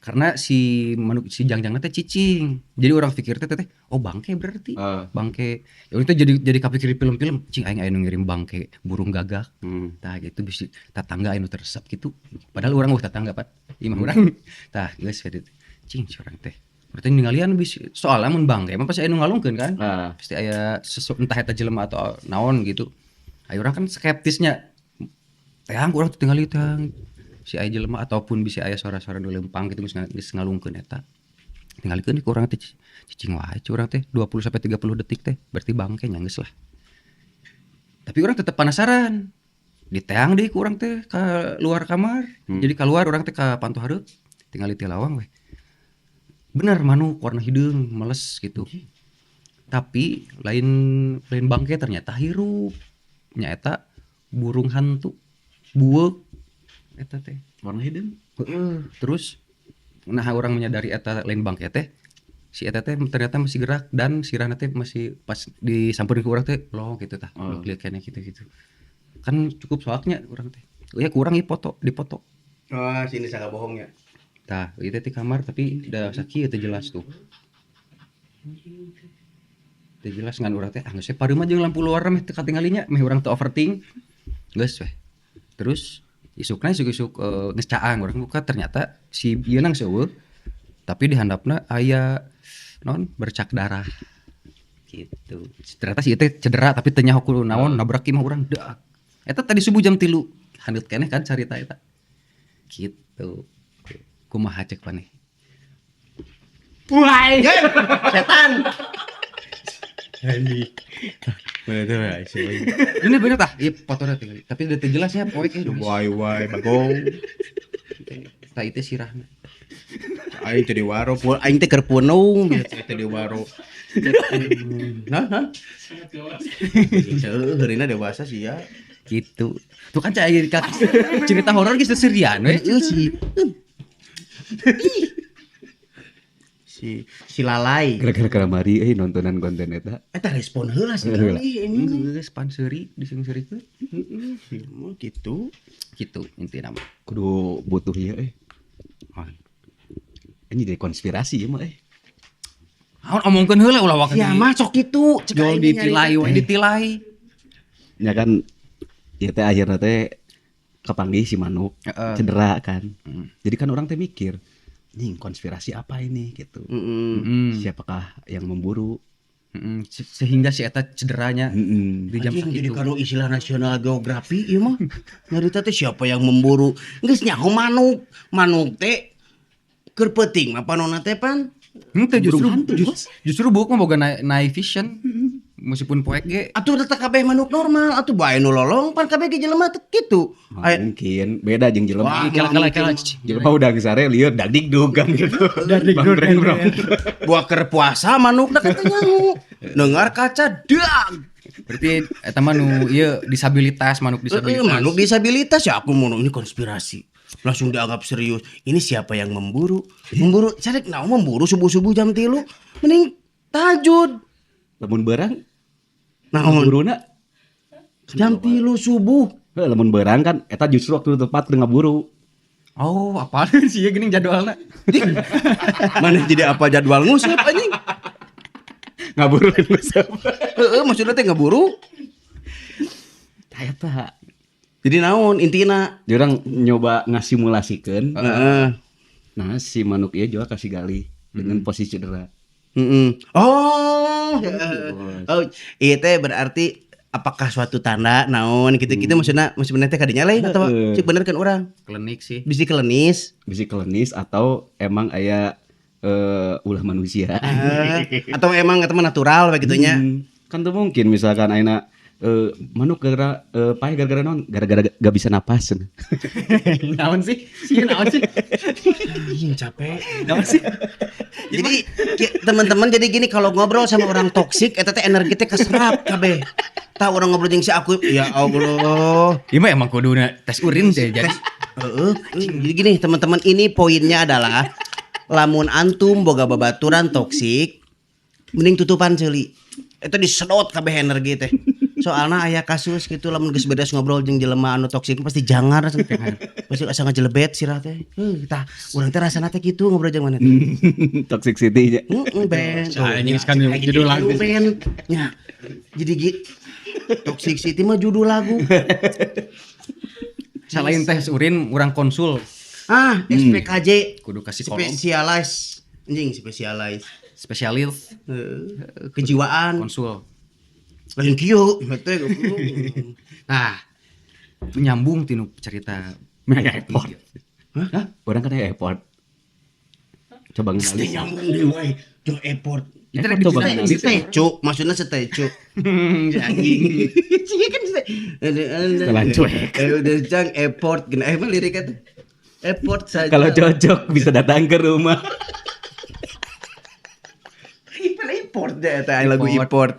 karena si manuk si jangjangna teh cicing. Jadi urang pikir teh teh oh bangke berarti. Bangke. Ya itu jadi kapikir di film-film cing aing aya nu ngirim bangke burung gagak. Tah gitu bisi tetangga anu teresep gitu. Padahal urang eueuh tetangga Pak. Imah urang. Tah geus we ditu. Cing si urang teh. Berarti ninggalian bisi soalnya mun bangke mah pasti aya nu ngalungkeun kan. Pasti aya entah eta jelema atau naon gitu. Ayo urang kan skeptisnya. Teang urang teh tingali teang si aya jelema ataupun bisi aya suara-suara nu leumpang gitu geus ngalungkeun eta. Tingalikeun ku urang teh cicing wae cu urang teh 20 sampai 30 detik teh berarti bangke nya geus lah. Tapi urang tetep penasaran. Diteang deui ku urang teh ka luar kamar. Jadi keluar urang teh ka panto hareup tingali ti lawang weh. Bener manuk warna hideung meles gitu. Tapi lain lain bangke ternyata hirup. Nyaeta burung hantu bueuk eta teh. Warna hideung. Heeh, terus nah orang menyadari eta lain bangke teh si eta teh ternyata masih gerak dan sirahna teh masih pas disamperin ke urang teh long gitu tah. Lihat kayaknya gitu-gitu. Kan cukup soaknya urang teh. Oh ya kurang ieu foto, dipoto. Oh, sini sangat bohong ya. Tah, ieu teh di kamar tapi da sakieu teu jelas tuh. Teu jelas ngan urang teh ah geus we pareuma jeung lampu luar meh teu katinggalinya meh urang teu overthink. Geus we. Terus isukna isuk-isuk geus caang urang buka ternyata si ieu nang seueuh tapi di handapna aya naon bercak darah gitu. Ternyata si ieu teh cedera tapi teu nyaho ku naon nabrak imah urang dak. Eta tadi subuh jam 3 haneut keneh kan carita eta. Gitu. Kumaha cek maneh? Wah, setan. Ini bener tah? Iya fotonya tinggal. Tapi udah jelasnya poek ya. Wai wai bagong. Tah itu sirahna. Aing teh diwaro, aing teh keur punung teh diwaro. Nah, nah. Heuh, heurina dewasa sih ya. Gitu. Tuh kan cai cerita horor geus serian we. Heeh si. Si lalai. Gara-gara kamari euy nontonan konten eta. Eta respon heula sih kali ini. Geus pan seuri diseung-seurikeun. Heeh, gitu. Gitu intina mah. Kudu butuh ieu euy. Ini jadi konspirasi ieu mah euy. Naon omongkeun heula ulah waktu. Ya mah sok kitu cek aing ditilai we ditilai. Ya kan ieu teh akhirna teh kapanggih si manuk cedera kan. Jadi kan orang teh mikir, "Nih konspirasi apa ini?" gitu. Siapakah yang memburu? Sehingga si eta cederanya di jam sakitu. Jadi kalau istilah nasional geografi ieu mah nyarita teh siapa yang memburu. Geus nyaho manuk. Manuk teh keur peuting mah panonna teh pan. Henteu justru buuk mah boga night vision. Meskipun poek ge atuh teh kabeh manuk normal atuh bae nu lolong pan kabeh ge jelema teh kitu. Mungkin beda jeung jelema. Kela-kela jelema udah gesare lieur dagdikdug kan gitu. Dagdikdug. Buah keur puasa manuk da teh nyangu. Dengar kaca dag. Berarti eta mah nu ieu disabilitas, manuk disabilitas. Manuk disabilitas ya aku mau ini konspirasi. Langsung dianggap serius. Ini siapa yang memburu? Memburu carek naon memburu subuh-subuh jam 3. Mending tahajud. Lamun beurang naon buruna jam 3 subuh. Heuh lamun beurang kan eta justru waktu tepat keur ngaburu. Oh, apaan sih ya geuning jadwalna? Mana jadi apa jadwal nguseup anjing? Ngaburu nguseup. Heeh, maksudna teh ngaburu. Tah eta. Jadi naon intina? Jadi orang nyoba ngasimulasikeun. Heeh. Nah, si manuk ieu jual kasih gali dengan posisi cedera. Oh, oh, iya teh berarti apakah suatu tanda naon gitu-gitu maksudna maksudna teh kadinya lain atau cek bener kan urang? Klinik sih. Bisi klinis, bisi klinis atau emang aya ulah manusia. Atau emang eta mah natural begitunya. Kan tuh mungkin misalkan ayeuna manuk gara-gara paeh gara-gara naon? Gara-gara gak bisa napas. Naon sih? Sih naon sih? Anjing capek. Naon sih? Jadi teman-teman jadi gini kalau ngobrol sama orang toksik eta teh energi teh keserap kabeh. Tah orang ngobrol jeung si aku ya Allah. Ieu mah emang kuduna tes urin teh jadi. Heeh. Jadi gini teman-teman ini poinnya adalah lamun antum boga babaturan toksik mending tutupan ceuli. Eta disedot kabeh energi teh. Soalna aya kasus gitu lamun geus beres ngobrol jeung jelema anu toksik pasti jangar pasti asa ngajelebet sirah teh. Heuh tah urang teh rasana teh kitu ngobrol jeung maneh teh. Toxic city nya. Heeh ben. Anjing kan judul lagu ben. Nya. Jadi gitu Toxic City mah judul lagu. Selain tes urin urang konsul. Ah, SPKJ kudu kasih psikolog. Spesialis. Anjing spesialis. Spesialis kejiwaan. Konsul. Lain kieu teh goblok. Nah, menyambung tinu cerita airport. Hah? Orang kan airport. Coba ngenalin. Nyambung deui wae jeung airport. Itu rek coba ngenalin. Setecu, maksudnya setecu. Anjing. Iya kan setelah cuek. Udah jang airport gini mah liriknya tuh. Airport saja. Kalau cocok bisa datang ke rumah. Import deh eta lagu import.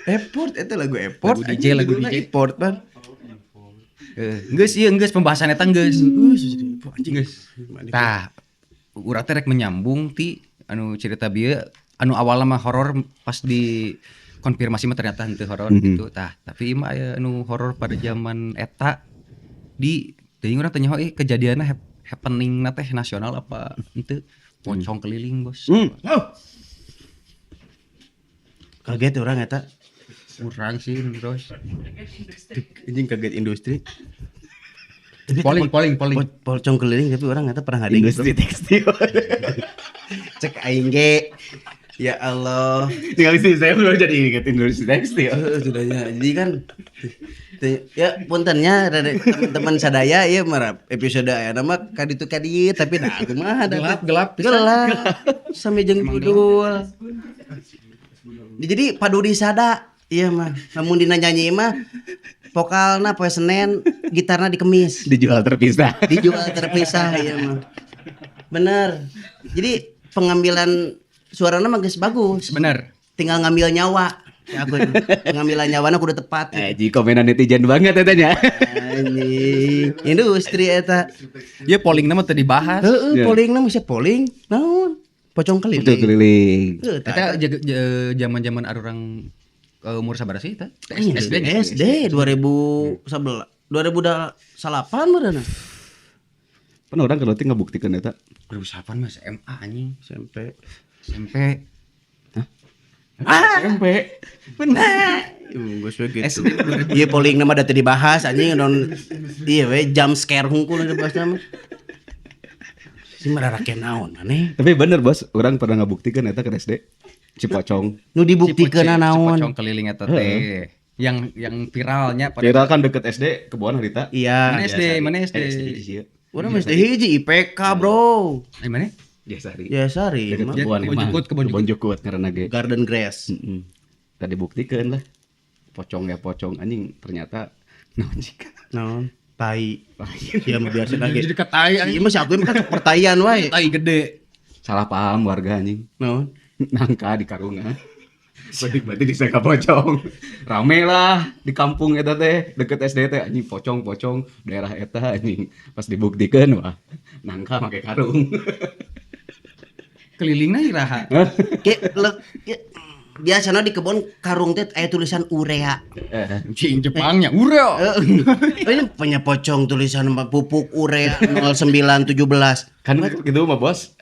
Airport itu lagu airport. Lagu DJ, lagu DJ import ban. Geus ieu geus pembahasan eta geus. Geus. Tah, urang teh rek menyambung ti anu cerita bieu anu awalna mah horor pas di konfirmasi mah ternyata henteu horor gitu tah. Tapi ieu mah aya anu horor pada zaman eta di teuing urang teh nyaho kejadianna happening-na teh nasional apa henteu pocong keliling bos. Oh. Kaget orang eta. Kurang sih terus. Anjing kaget industri. Tapi polling. Pocong keliling tapi orang eta pernah ngadeng industri tekstil. Cek aing ge. Ya Allah. Tinggal sih saya belum jadi inget industri tekstil. Sudahnya. Jadi kan Ya puntennya teman-teman sadaya ieu mah episode aya mah ka ditu ka dieu tapi nah kumaha da Gelap, gelap pisan. Gelap. Sami jeung judul. Jadi paduri sada ieu mah. Lamun dina nyanyi mah vokalna poe Senin, gitarna di Kemis. Dijual terpisah. Dijual terpisah ieu mah. Bener. Jadi pengambilan suarana mah geus bagus. Bener. Tinggal ngambil nyawa. Ya aku pengambilan nyawana kudu tepat. Ji komenan netizen banget eta nya. Anjing. Industri eta. Ya polling mah teu dibahas. Heeh, Ya. polling mah polling. Naon? Pocong keliling. Pocong keliling. Heuh, Eta zaman-zaman arurang umur sabaraha sih eta? SD SD 2011 2008 meureunna. Pan urang kalau teh ngabuktikeun eta. 2008 mah SMA anjing. SMP. SMP. Ah, SMP. Bener. Geus we gitu. Ieu polling mah da teu dibahas anjing non ieu we jump scare hungkul dibahas mah. Si mah rarake naon maneh? Tapi bener bos, orang pernah ngabuktikeun eta ke SD. Si pocong. Nu dibuktikeun Si naon? pocong keliling eta teh. Yang viralnya pada Viral kan deket SD kebon harita. Iya. Mana SD? Mana SD? SD. Urang SD hiji IPK, Bro. Mana? Jasari. Jasari Deket mah. kebon Kebon emang. Jukut, Kebon Kebon Jukut ngaranna ge. Garden Grass. Heeh. Tadi buktikeun lah. Pocong ya pocong anjing ternyata naon jika. Naon? Tai. Iya mah biasa lagi. Jadi ke tai Iya mah si aku mah kan pertaian wae. Tai gede. Salah paham warga anjing. Naon? Nangka di karungan. Berarti disangka pocong. Rame lah di kampung eta teh, deket SD teh anjing pocong-pocong daerah eta anjing. Pas dibuktikeun wah nangka make karung. Kelilingna iraha. Biasana di kebun karung teh aya tulisan urea. Cing Jepangnya urea. Ini punya pocong tulisan pupuk urea 0917. Kan gitu mah bos.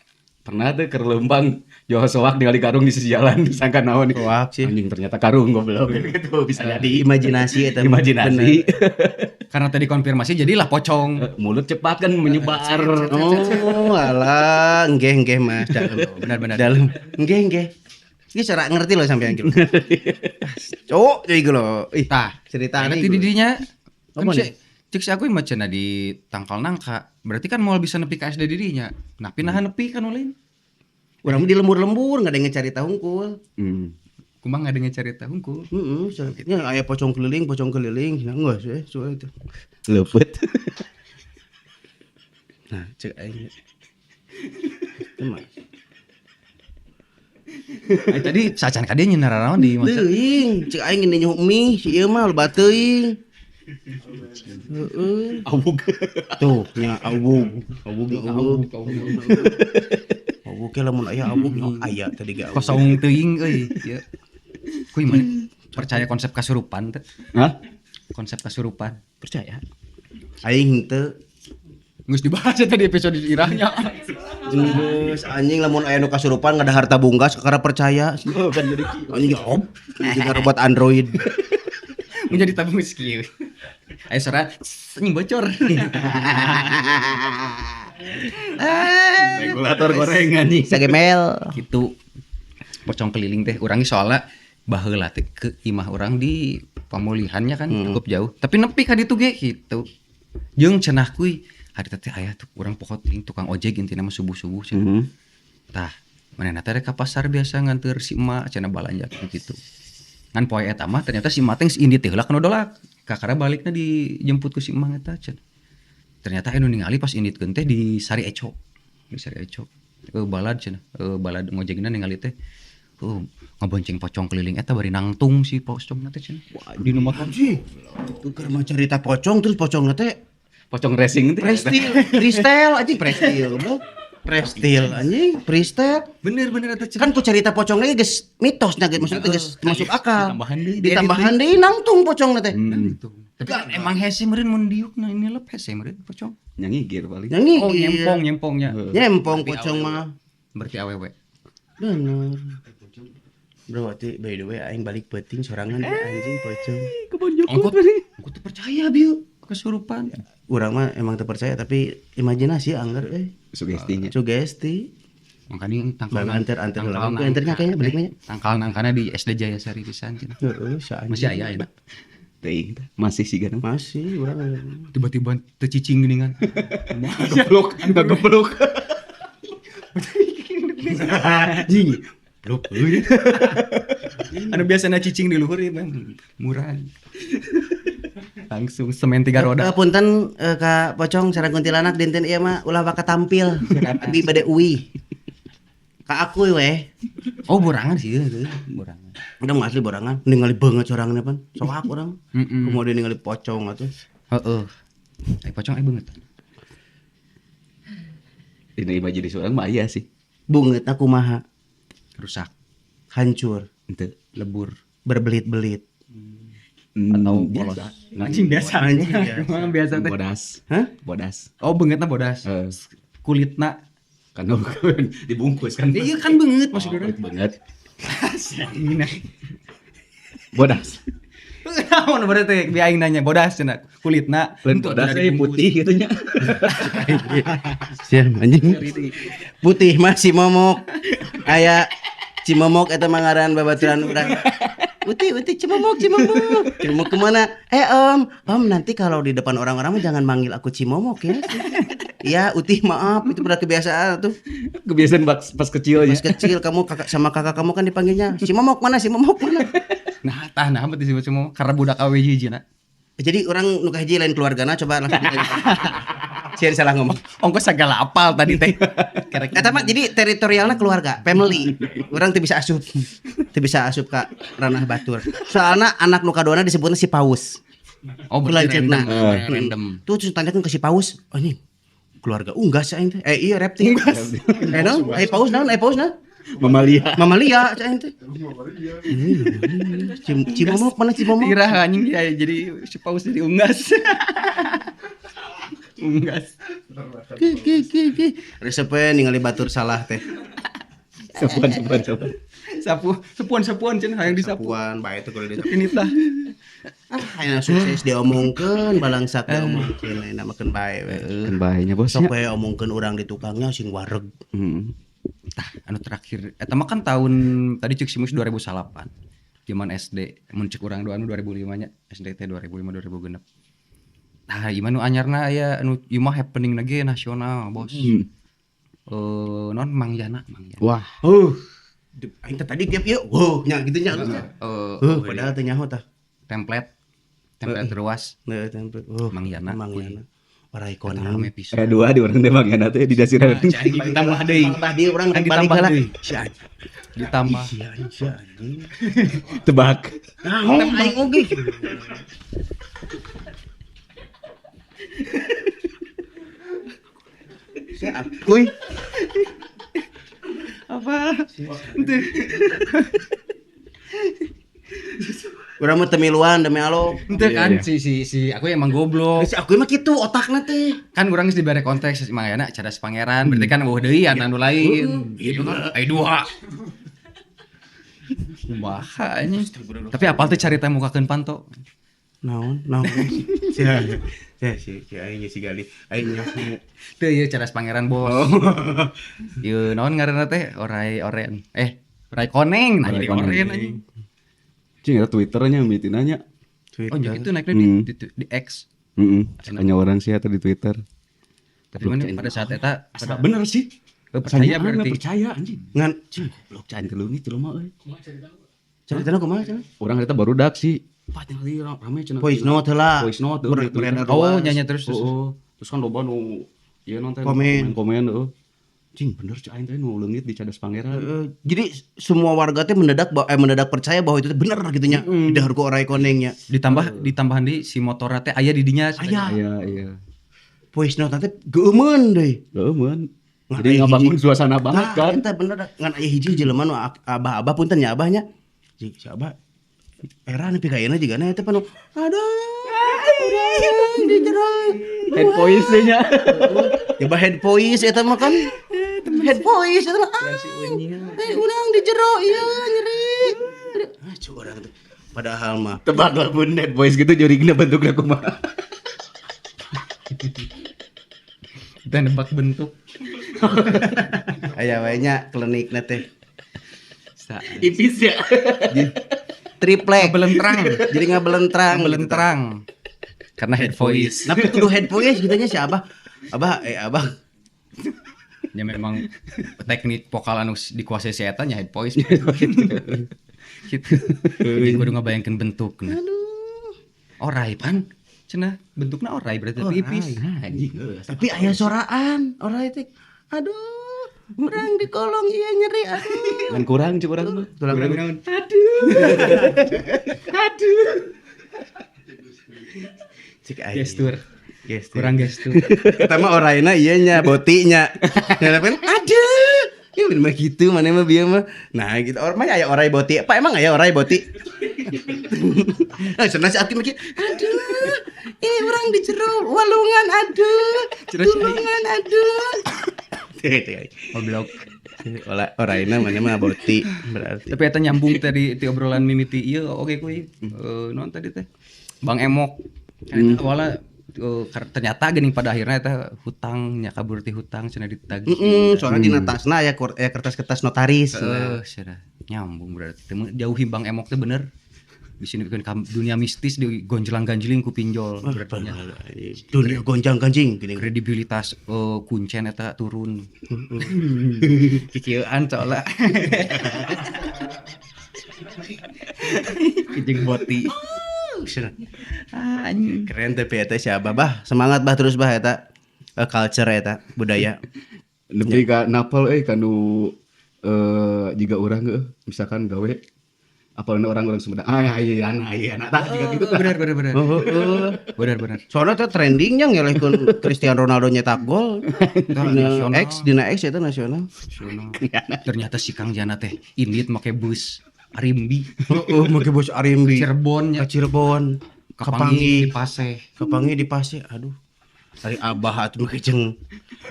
Pernah tuh ke Lembang jual soak ningali karung di sisi jalan disangka naon. Soak sih. Anjing ternyata karung goblok gitu bisa jadi. Imajinasi eta. Imajinasi. Karena tadi konfirmasi jadilah pocong. Mulut cepat kan menyebar. Oh, alah, nggih nggih Mas, dalem. Benar-benar. Dalem. Nggih nggih. Iki cara ngerti loh sampean iki. Cuk, iki lho. Ih, Tah, ceritane berarti di dinya Apa kan nih? cek si aku mah cenah di tangkal nangka. Berarti kan moal bisa nepi ka SD dirinya. Nah, pinahan nepi kan ulin. Urang di lembur-lembur nggak ada yang cari tahu hungkul. Kumaha nggak ada yang cari tahu hungkul. Heeh, nya aya pocong keliling, nah enggak sih, soal itu. Lepet. Nah, cek aing. Itu mah. Tadi sacan ka dieu nyeun naraon di masa. Teuing, cek aing ini nyuhuk mie, si ieu mah loba teuing. Heeh. Awug. Tuh, nya awug, awug, awug. Awug ke lamun aya awug nya aya tadi ge awug. Kosong teuing euy. Ieu. Kuy mana percaya konsep kasurupan teh? Hah? Konsep kasurupan. Percaya. Aing henteu. Geus dibahas tadi episode irahnya. Geus anjing lamun aya nu kasurupan ngadahar tabungkas kakara percaya. Oh, kan jadi Anjing op, jeung robot Android. Menjadi tabung kieu. Ayo sora anjing bocor. regulator goreng anjing. Sagemel. Gitu. Pocong keliling teh urang ge soalna baheula teh ke imah urang di pamulihannya kan cukup jauh. Tapi nepi ka ditu ge gitu. Jeung cenah kuy hari teh aya tuh urang pokot ting tukang ojek intina mah subuh-subuh cenah. Tah, manehna teh rek ka pasar biasa nganteur si emak cenah balanja gitu. Ngan poe eta mah ternyata si emak teh geus indit teh heula kana dolak. Kakara balikna dijemput ku si emak eta cenah. Ternyata anu ningali pas inditkeun teh di Sari Eco. Di Sari Eco. Balad cenah, balad ngojekna ningali teh. Ngabonceng pocong keliling eta bari nangtung si pocongna teh cenah. Wah, di nu motor. Anjing. Keur mah cerita pocong terus pocongna teh Pocong racing teh. Prestil, Pristel anjing prestil goblok. Prestil anjing, Pristel. Bener-bener eta cenah. Kan ku cerita pocong lagi geus mitosnya geus maksudnya geus masuk akal. Ditambahan deui. Ditambahan deui nangtung pocongna teh. Tapi kan emang hese meureun mun diukna ini lep hese meureun pocong. Nyangigir paling. Yang Oh, ngigir. nyempong nyempongnya. Nyempong pocong mah. Berarti awewe. Bener. Bro, berarti by the way aing balik peuting sorangan anjing pocong. Kebon Jukut Angkot. berarti. Aku tuh percaya bieu kesurupan. Urang mah emang teu percaya tapi imajinasi anggar euy. Sugestinya. Sugesti. Makanya tangkal Bang anter heula. Anternya kayaknya balik nya. Tangkal nangkana di SD Jayasari pisan cenah. Heeh, sa Masih aya enak. Teuing masih sih kan. Masih urang. Tiba-tiba teu cicing geuningan. Geblok, geblok. Anjing. Blok euy. Anu biasana cicing di luhur ieu mah murah. Langsung semen 3 roda. Punten ka Pocong sareng kuntilanak dinten ieu mah ulah baka tampil. Abi bade uwi. Ka aku we. Oh borangan sih itu, borangan. Udah mah asli borangan, ningali banget sorangan pan. Soak urang. Kemudian ningali pocong atuh. Heeh. Ai pocong ai beungeut. Dina imajinasi urang mah aya sih. Bungeutna kumaha? Rusak, hancur, henteu, lebur, berbelit-belit. Atau polos. Anjing biasa. Anjing biasa. Biasa teh. Bodas. Hah? Bodas. Oh, beungeutna bodas. Kulitna kan dibungkus kan. Iya kan beungeut maksud urang. Beungeut. Bodas. Naon berarti bi aing nanya bodas cenah kulitna lain bodas euy putih kitu nya. Siap anjing. Putih mah si momok. Aya Cimomok eta mah ngaran babaturan urang. Uti uti Cimomok Cimomok. Cimomok kemana? Om, om nanti kalau di depan orang-orang jangan manggil aku Cimomok ya. Iya, Uti maaf, itu udah kebiasaan tuh. Kebiasaan pas kecil ya. Pas kecil kamu kakak sama kakak kamu kan dipanggilnya Cimomok mana Cimomok mana. Nah, tah nah berarti disebut Cimomok karena budak awe hiji na. Jadi orang nu kahiji lain keluargana coba langsung ditanya. Sia salah ngomong. Ongkos segala apal tadi teh. Eta mah jadi teritorialna keluarga, family. Urang teu bisa asup. Teu bisa asup ka ranah batur. Soalna anak nu kaduana disebutna si Paus. Oh, berarti random. Random. Tuh terus tanyakeun ke si Paus, anjing. Keluarga unggas aing teh. Iya reptil. Unggas. Naon? Paus naon? Paus naon? Mamalia. Mamalia aing teh. Cimomok mana Cimomok? Tirah anjing ya jadi si Paus jadi unggas. Unggas. Ki. Resep we ningali batur salah teh. Sapuan. Sapuan cenah hayang disapu. Sapuan bae teh kudu disapu. Ini tah. Ah, ayeuna sukses diomongkeun balangsak diomongkeun ayeuna mah keun bae we. Keun bae nya bos. Sok we omongkeun urang di tukangnya sing wareg. Heeh. Tah anu terakhir eta mah kan tahun tadi cek Simus 2008. Zaman SD mun cek urang doa anu 2005 nya SD teh 2005 2006. Nah, ieu mah nu anyarna aya anu ieu mah happening lagi nasional, bos. Non Mang Yana, Mang Yana. Wah. Aing teh tadi tiap ieu, wuh nya kitu nya. Padahal teh nyaho tah. Template ruas. Heeh, template. Mang Yana. Mang Yana. Orai konan. Dua di urang teh Mang Yana teh di dasiran. Ditambah deui. Tambah deui urang rek balik heula. Ditambah. Sia anjing. Tebak. Naon aing oge. Kuy. Apa? Urang mah temiluan demi Allah. Henteu kan si aku emang goblok. Si aku mah kitu otakna teh. Kan urang geus dibere konteks si Mang Yana cadas pangeran, berarti kan eueuh deui anu lain. Ai dua. Kumaha anjing. Tapi apal teh carita mukakeun panto. Naon? Sia si aing si Gali. Aing nyaho. Teu ieu cadas pangeran bos. Ieu naon ngaranna teh? Orai oren. Orai koneng. Nah jadi oren anjing. Cing eta Twitternya mimiti nanya. Oh, jadi itu naiknya di X. Heeh. Hanya orang sih atau di Twitter. Tapi mana pada saat eta bener sih. Percaya berarti. Percaya anjing. Ngan cing goblok can teu leungit jelema euy. Caritana kumaha cenah? Urang harita barudak sih. Pak tinggal rame cenah. Voice note heula. Voice note beredar. Oh, nyanyi terus. Heeh. Terus kan loba nu ieu nonton komen heeh. Cing bener cai aing teh nu leungit di Cadas Pangeran. Jadi semua warga teh mendadak percaya bahwa itu teh bener gitu nya. Di dahar ku orai konengnya. Ditambah ditambahan di si motorna teh aya di dinya. Aya. Iya, iya. Voice note teh geumeun deui. Geumeun. Jadi ngabangun suasana banget kan. Eta bener ngan aya hiji jelema nu abah-abah punten nya abahnya. Si abah era nepi ka ayeuna jigana eta panu aduh urang di jero head voice nya. Coba head voice eta mah kan. Head voice eta mah. Urang di jero ieu nyeri. Ah cu urang teh. Padahal mah tebak lah pun head voice gitu jurigna bentukna kumaha. Kita nebak bentuk. Aya wae nya klinikna teh. Ipis ya. Triplek. Ngabelentrang. Jadi ngabelentrang. Ngabelentrang. Karena head voice. Nah, kudu head voice gitu nya si Abah. Abah Abah. Ya memang teknik vokal anu dikuasai si eta nya head voice. Gitu. Jadi kudu ngabayangkeun bentukna. Aduh. Orai pan. Cenah bentukna orai berarti tapi ipis. Anjing. Tapi aya soraan orai teh. Aduh, urang di kolong ieu nyeri aduh. Ngan kurang cuk urang mah. Tulang Kurang. Aduh. Aduh. Cik aing. Gestur. Gestur. Kurang gestur. Eta mah oraina ieu nya botinya. Ya kan? Aduh. Ya bener mah gitu mana mah bieu mah. Nah gitu. Orang mah aya orai boti. Pak emang aya orai boti? Nah, cenah si Aki mah kieu, aduh. Ini orang di jero walungan aduh. Tulungan aduh. Goblok. Olah oraina mana mah boti berarti. Tapi eta nyambung tadi ti obrolan mimiti ieu oge kuy. Naon tadi teh? Bang Emok. Kan eta awalnya ternyata geuning pada akhirnya eta hutangnya kabur ti hutang cenah ditagih. Soalnya dina tasna aya kertas-kertas notaris. Heeh, cenah nyambung berarti. Teu jauhi Bang Emok teh bener. Di sini bikin dunia mistis digonjelang-ganjeling ku pinjol berarti. Dunia gonjang-ganjing gini. Kredibilitas kuncen eta turun. Kikieuan soalnya. Kijing boti. Anjing. Keren tapi eta si Abah bah. Semangat bah terus bah eta. Culture eta budaya. Nepi ka napal euy kanu jiga urang heuh misalkan gawe apalagi orang-orang Sumedang. Ah iya anak tah jiga gitu. Bener. Bener. Soalnya teh trendingnya ngelehkeun Cristiano Ronaldo nyetak gol. Dina X, dina X eta nasional. Ternyata si Kang Jana teh indit make bus Arimbi. Heeh, make bus Arimbi. Cirebon nya. Ka Cirebon. Kapanggih di Paseh. Kapanggih di Paseh. Aduh. Ari Abah atuh make jeung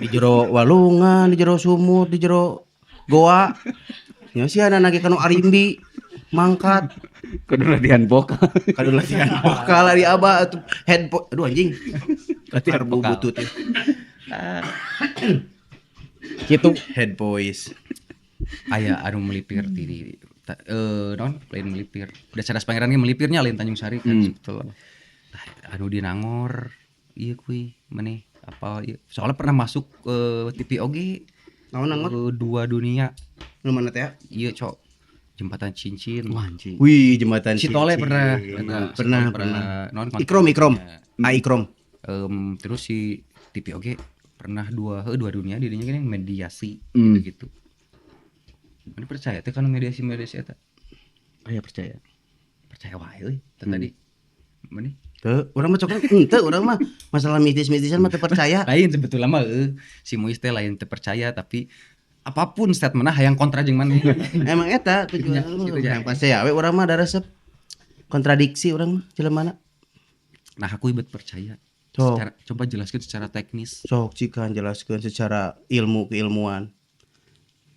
di jero walungan, di jero sumur, di jero goa. Nya sia nage kanu Arimbi. Mangkat. Kudu latihan vokal. Kudu latihan vokal ari Abah atuh head aduh anjing. Latihan vokal. Butut. Kitu head voice. Aya anu melipir ti non lain melipir. Udah Cadas Pangeran ge melipirnya lain Tanjung Sari kan sebetulnya. Tah anu di Nangor ieu kuy maneh apa ieu. Soalnya pernah masuk TV oge. Naon Nangor? Dua dunia. Nu mana teh? Ieu cok. Jembatan Cincin. Wah anjing. Wih, jembatan cincin. Sitole pernah. Pernah. Non Ikrom. Ikrom. Terus si TV oge pernah dua dunia dirinya gini mediasi gitu. Mana percaya teh kana mediasi eta? Aya percaya. Percaya wae euy teh tadi. Mana? Teu, urang mah coklat henteu urang mah masalah mistis-mistisan mah teu percaya. Lain sebetulnya mah si Muis teh lain teu percaya tapi apapun statementna hayang kontra jeung maneh. Emang eta tujuan gitu ya. Pasti ya we urang mah da resep kontradiksi urang mah jelemana. Nah aku ibet percaya. Secara, coba jelaskan secara teknis. Sok cikan jelaskan secara ilmu keilmuan.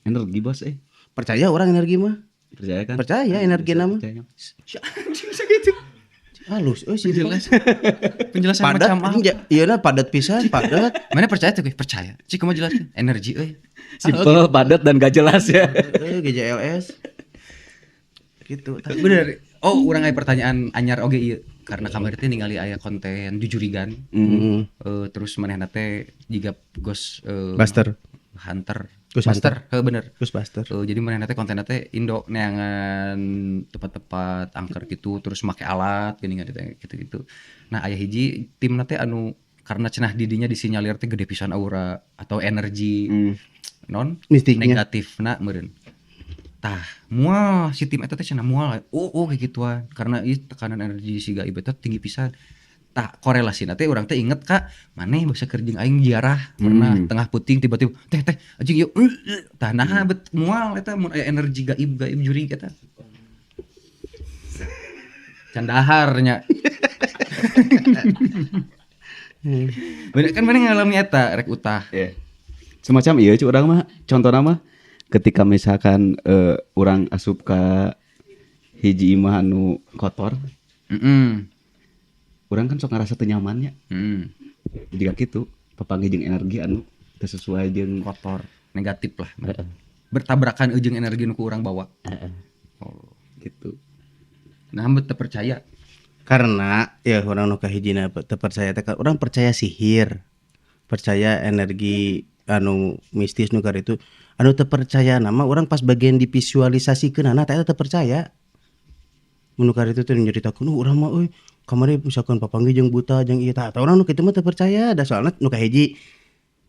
Energi bos Percaya orang energi mah. Percaya kan? Percaya energi nama. Anjing sakitu. Halus euy sih jelas. Penjelasan padat, macam apa? Iya nah padat pisan, padat. Mana percaya tuh? Percaya. Cik kumaha jelaskeun? Energi euy. Simple, padat dan gak jelas ya. GJLS. Gitu. Bener. Oh, urang aya pertanyaan anyar oge ieu. Karena kamari teh ningali aya konten jujurigan. Terus manehna teh jiga Ghost Buster. Hunter. Ghostbuster, heuh bener. Ghostbuster. Jadi manehna teh kontenna teh Indo neangan tempat-tempat angker gitu terus make alat geuning gitu-gitu. Nah, aya hiji timna teh anu karena cenah didinya disinyalir teh gede pisan aura atau energi non mistiknya negatifna meureun. Tah, mual si tim eta teh cenah mual. Oh kayak gituan karena ieu tekanan energi si gaib eta tinggi pisan. Tah korelasina teh urang teh inget ka maneh basa keur jeung aing ziarah pernah tengah puting tiba-tiba teh anjing ieu tah naha bet mual eta mun aya energi gaib jurig eta. Can dahar nya. Bener kan maneh ngalami eta rek utah. Yeah. Semacam ieu cu urang mah contohna mah ketika misalkan urang asup ka hiji imah anu kotor. Urang kan sok ngerasa teu nyamannya. Jika gitu, papanggih jeung energi anu teu sesuai jeung kotor, negatif lah. Bertabrakan jeung energi nu ku urang bawa. Oh, gitu. Nah, teu percaya. Karena ya urang nu kahijina teu percaya teh urang percaya sihir. Percaya energi anu mistis nu itu, anu teu percaya nama urang pas bagian divisualisasikeun teh eta teu percaya. Mun nu itu teh nyaritakeun, "Oh, urang mah euy kamari misalkan papanggih jeung buta jeung ieu," tah urang nu kitu mah teu percaya da soalna nu kahiji,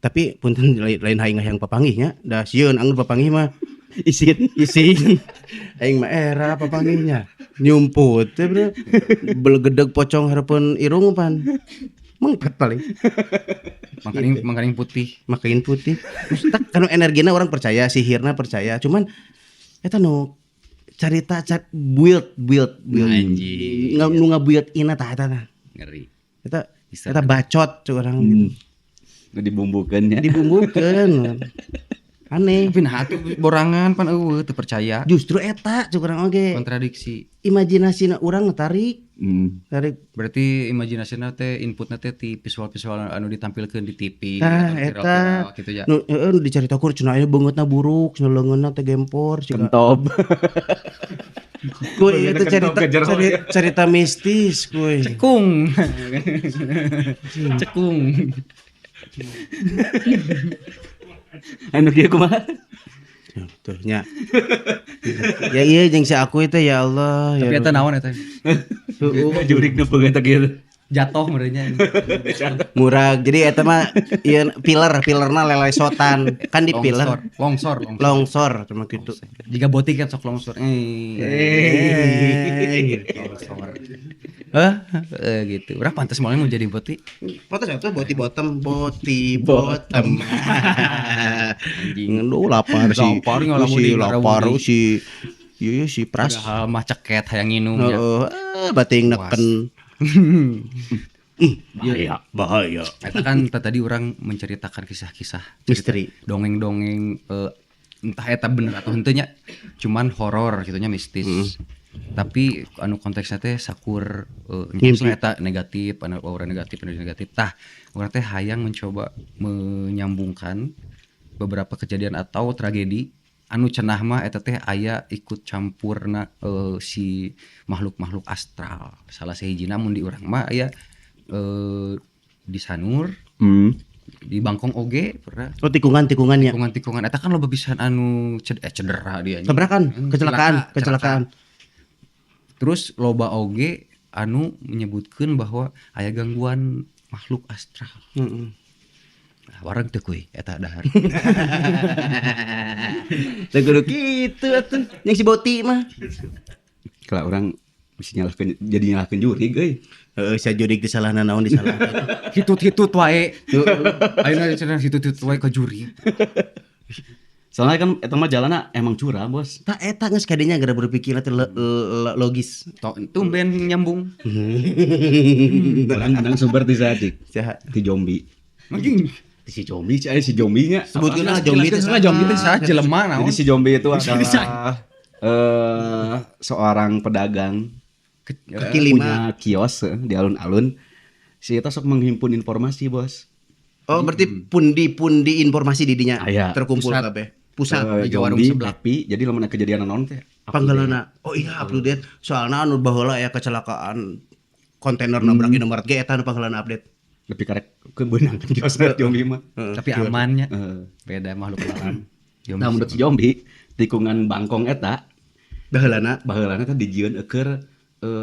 tapi punten, lain aing hayang papanggih nya, da sieun anggur papanggih mah. Isin. Isin. Aing mah era papanggihnya nyumput teh, bro, belegedeg pocong hareupeun irung pan mengpet paling. Makaning makaning putih. Makain putih. Terus tak kanu energina urang percaya, sihirna percaya, cuman eta nu carita cat build build build. Anjing. Nu ngabuild ina tah eta tah. Ngeri. Eta Bisa. eta bacot cuk urang gitu. Nu dibumbukeun nya. Dibumbukeun aneh. Tapi nah atuh borangan pan eueuh teu percaya. Justru eta cuk urang oge. Kontradiksi. Imajinasina urang tarik tarik. Berarti imajinasina teh inputna teh ti visual-visual anu ditampilkeun di TV Tah atau eta viral-viral gitu ya. Nu heeh, nu dicaritakeun cenah aya beungeutna buruk, cenah leungeunna teh gempor siga Kentob. Kuy itu Beungeutna cerita kentob ke jero. Cerita, cerita mistis kuy. Cekung. Cekung. Anu kieu kumaha? Tuh nya. Ya iya jeung si aku itu, ya Allah ya. Tapi eta naon eta? Heeh. Jurik nu peungeut teh kieu. Jatuh merenya. Murag. Jadi eta mah ieu piler, pilerna lelesotan. Kan di piler Longsor, longsor, longsor. Longsor cuma gitu. Jika boti kan sok longsor. Eh. Eh. Longsor. Hah? Eh, gitu. Urang pantas mau jadi boti. Pantas itu boti bottom, boti bottom. Anjing lu lapar sih. Lapar, ngalamun Si di lapar ngarawudi. si iya si Pras. Padahal mah ceket hayang nginum ya. Heeh, eh, bating neken. Bahaya. Bahaya. Eta kan tadi urang menceritakan kisah-kisah Misteri. Dongeng-dongeng, entah eta bener atau henteu nya, cuman horor gitu nya, mistis. Tapi anu konteksnya teh sakur Ngimpi. eta negatif, anu aura negatif, energi negatif. Tah, urang teh hayang mencoba menyambungkan beberapa kejadian atau tragedi anu cenah mah eta teh aya ikut campurna si makhluk-makhluk astral. Salah sahijina mun di urang mah aya di Sanur, di Bangkong oge pernah. Oh, tikungan-tikungan ya. Tikungan-tikungan eta kan loba pisan anu cedera dia. Tabrakan, kecelakaan, celaka, kecelakaan. Terus loba oge anu menyebutkan bahwa aya gangguan makhluk astral. Nah, wareg teu kuy eta dahar? Teu kudu kitu atuh. Yang si boti mah. Kalau urang bisa nyalahkeun, jadi nyalahkeun jurig euy. Heeh, sia jurig disalahna naon disalahna. Hitut-hitut wae. Ayeuna cenah hitut-hitut wae ka juri. Soalnya kan eta mah jalanna emang curam, Bos. Tah eta geus kadinya gara berpikir teh logis. Tumben nyambung. Urang menang sumber ti saha, Cik? Saha? Ti zombie. Anjing. Ti si zombie, cik, aya si zombinya. Sebutkeun lah zombie teh. Jelaskeun lah zombie teh saha, jelema naon? Jadi si zombie itu adalah seorang pedagang Kaki lima. punya kios di alun-alun. Si eta sok menghimpun informasi, Bos. Oh, berarti pundi-pundi informasi di dinya Aya. terkumpul Pusat. kabeh. Pusat. Di warung Zombie, sebelah. tapi jadi lamun aya kejadian naon teh up to date. Panggalana. Oh iya, up to date. Soalna anu baheula aya kecelakaan kontainer nabrak Indomaret ge eta anu panggalana update. Lebih karek kebeunang kan kiosna zombie mah. Tapi amannya. Heeh. Beda makhluk alam. Nah, menurut si zombie, tikungan Bangkong eta Baheulana baheulana teh dijieun eukeun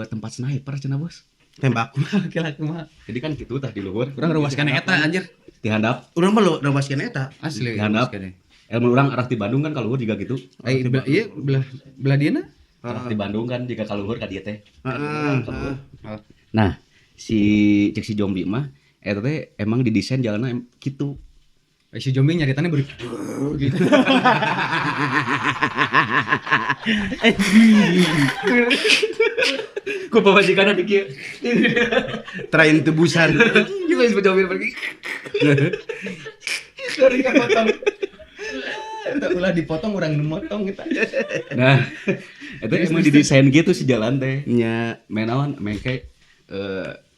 tempat sniper cenah, Bos. Tembak. Kira kumaha? Jadi kan kitu tah di luhur. Urang rewaskeun eta anjir. Di handap, Urang mah lo rewaskeun eta. Asli. di handap. Rewaskeun. Ilmu urang arah di Bandung kan ka luhur juga gitu. Eh, iya belah belah dieuna. Arah di Bandung kan jika ka luhur ka dieu teh. Heeh. Oh. Nah, si cek si zombie mah eta teh emang didesain jalanna kitu. Eh, si zombie nyaritanya ber gitu. Ku pamajikanna di kieu. Train tebusan. Juga si zombie pergi. Dari kepotong. Eta ulah dipotong, urang nu motong kita. Nah, itu emang didesain gitu si jalan teh. Nya. Main awan, main kayak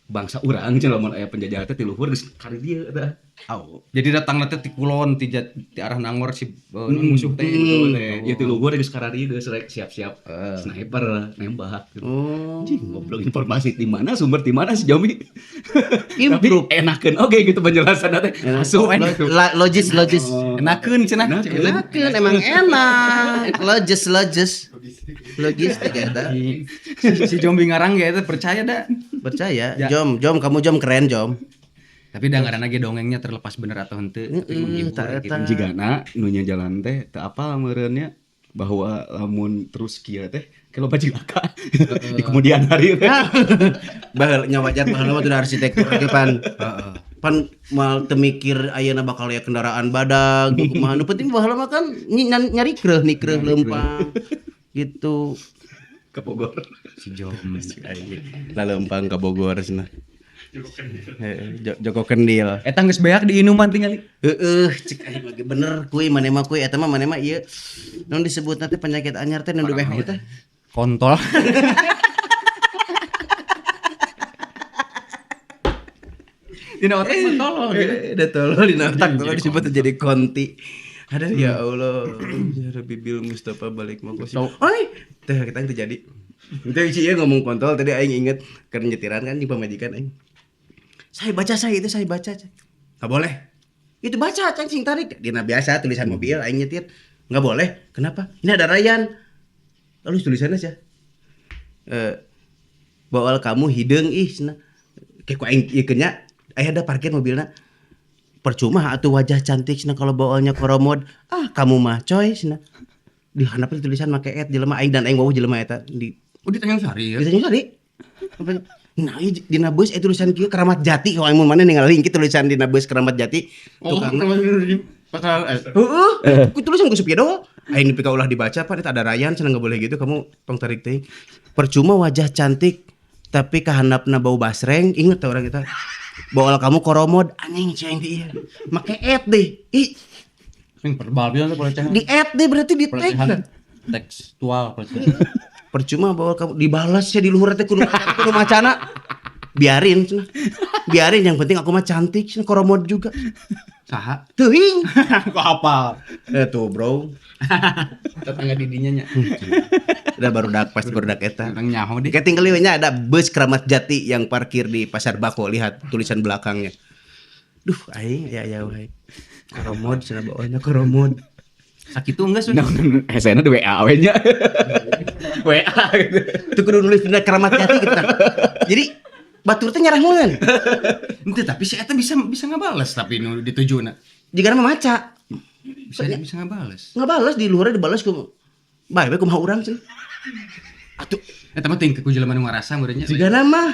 Bangsa urang cenah lamun aya penjajah teh ti luhur geus kari dieu eta. Au. Jadi datang teh ti kulon ti arah Nangor si musuh teh. Ya ti luhur geus karari geus rek siap-siap sniper nembak gitu. Oh. Anjing goblok informasi di mana sumber di mana si Jomi. Improve. Tapi enakeun oge gitu penjelasan teh. Asup gitu. Logis logis. Enakeun cenah. Enakeun emang enak. Logis logis. Logistik eta. Si Jombi ngarang ge eta percaya da. Percaya. Jom, Jom kamu Jom keren Jom. Tapi da ngaranna ge dongengnya terlepas bener atau henteu tapi menghibur gitu. Jigana nu nya jalan teh teu apal meureunnya bahwa lamun terus kieu teh kalau cilaka di kemudian hari teh. Baheula nya wajar baheula mah udah arsitektur ge pan. Pan moal teu mikir ayeuna bakal aya kendaraan badag kumaha nu penting baheula mah kan nyari kreuh nikreuh leumpang gitu. Ke Bogor. Si Jom. Lah leumpang ka Bogor cenah. Joko Kendil. Eta geus beak diinuman tingali. Heeh, cek aing mah bener kuy maneh mah kuy eta mah maneh mah ieu. Naon disebutna teh penyakit anyar teh nu di WHO teh? Kontol. Dina otak mah tolol gitu. Da tolol dina otak tolol disebut jadi konti. Aduh ya Allah. Ya Rabbi Bil Mustafa balik mah kosi. Oi, teh kita terjadi. Itu si ieu ngomong kontol tadi aing inget keur nyetiran kan jeung pamajikan aing. Saya baca saya itu saya baca. Enggak boleh. Itu baca kan sing tarik. Dina biasa tulisan mobil aing nyetir. Enggak boleh. Kenapa? Ini ada Ryan. Lalu tulisannya sih. Bawa kamu hideung ih cenah. Kayak ku aing ieu nya aya ada parkir mobilna. Percuma atuh wajah cantik cenah kalau bawaannya koromod. Ah, kamu mah coy cenah. Di handapna tulisan make et jelema aing dan aing wawuh jelema eta di Oh, di Tanjung Sari ya. Di Tanjung Sari. Nah, ieu dina bus eta tulisan kieu Keramat Jati kalau aing mun mana ningali kieu tulisan dina bus Keramat Jati. Oh, Tukang di pasal heeh, ku tulisan ku supir doang. Aing nepi ka ulah dibaca pan eta ada Ryan cenah enggak boleh gitu kamu tong tarik teuing. Percuma wajah cantik tapi kahandapna bau basreng, inget teh orang kita. Bawa kamu koromod anjing ceng di ieu. Make et deh. Ih, sing verbal pisan teh pelecehan. di et deh berarti di tag. Pelecehan tekstual pelecehan. Percuma bawa kamu dibalas ya di luhur teh kudu kudu macana. Biarin cenah. Biarin yang penting aku mah cantik cenah koromod juga. Saha? Teuing. Kok hafal? Tuh bro. Tetangga didinya nya. Udah barudak pasti barudak eta. Tentang nyaho deh. Kayak tinggal nya ada bus Keramat Jati yang parkir di Pasar Bako, lihat tulisan belakangnya. Duh aing ya ya wae. Koromod cenah bawahnya koromod. Sakitu enggak sudah. Hesena di WA we nya. WA gitu. Itu kudu nulis dina Keramat Jati gitu kan. Jadi batur teh nyarah mun. Henteu tapi si eta bisa ngabales tapi nu ditujuna. Jigana mah maca. Bisa ngabales. Ngabales di luhurna dibales ku bae we kumaha urang cenah. Atuh eta mah teuing ku jelema nu ngarasa meureun nya. Jigana mah.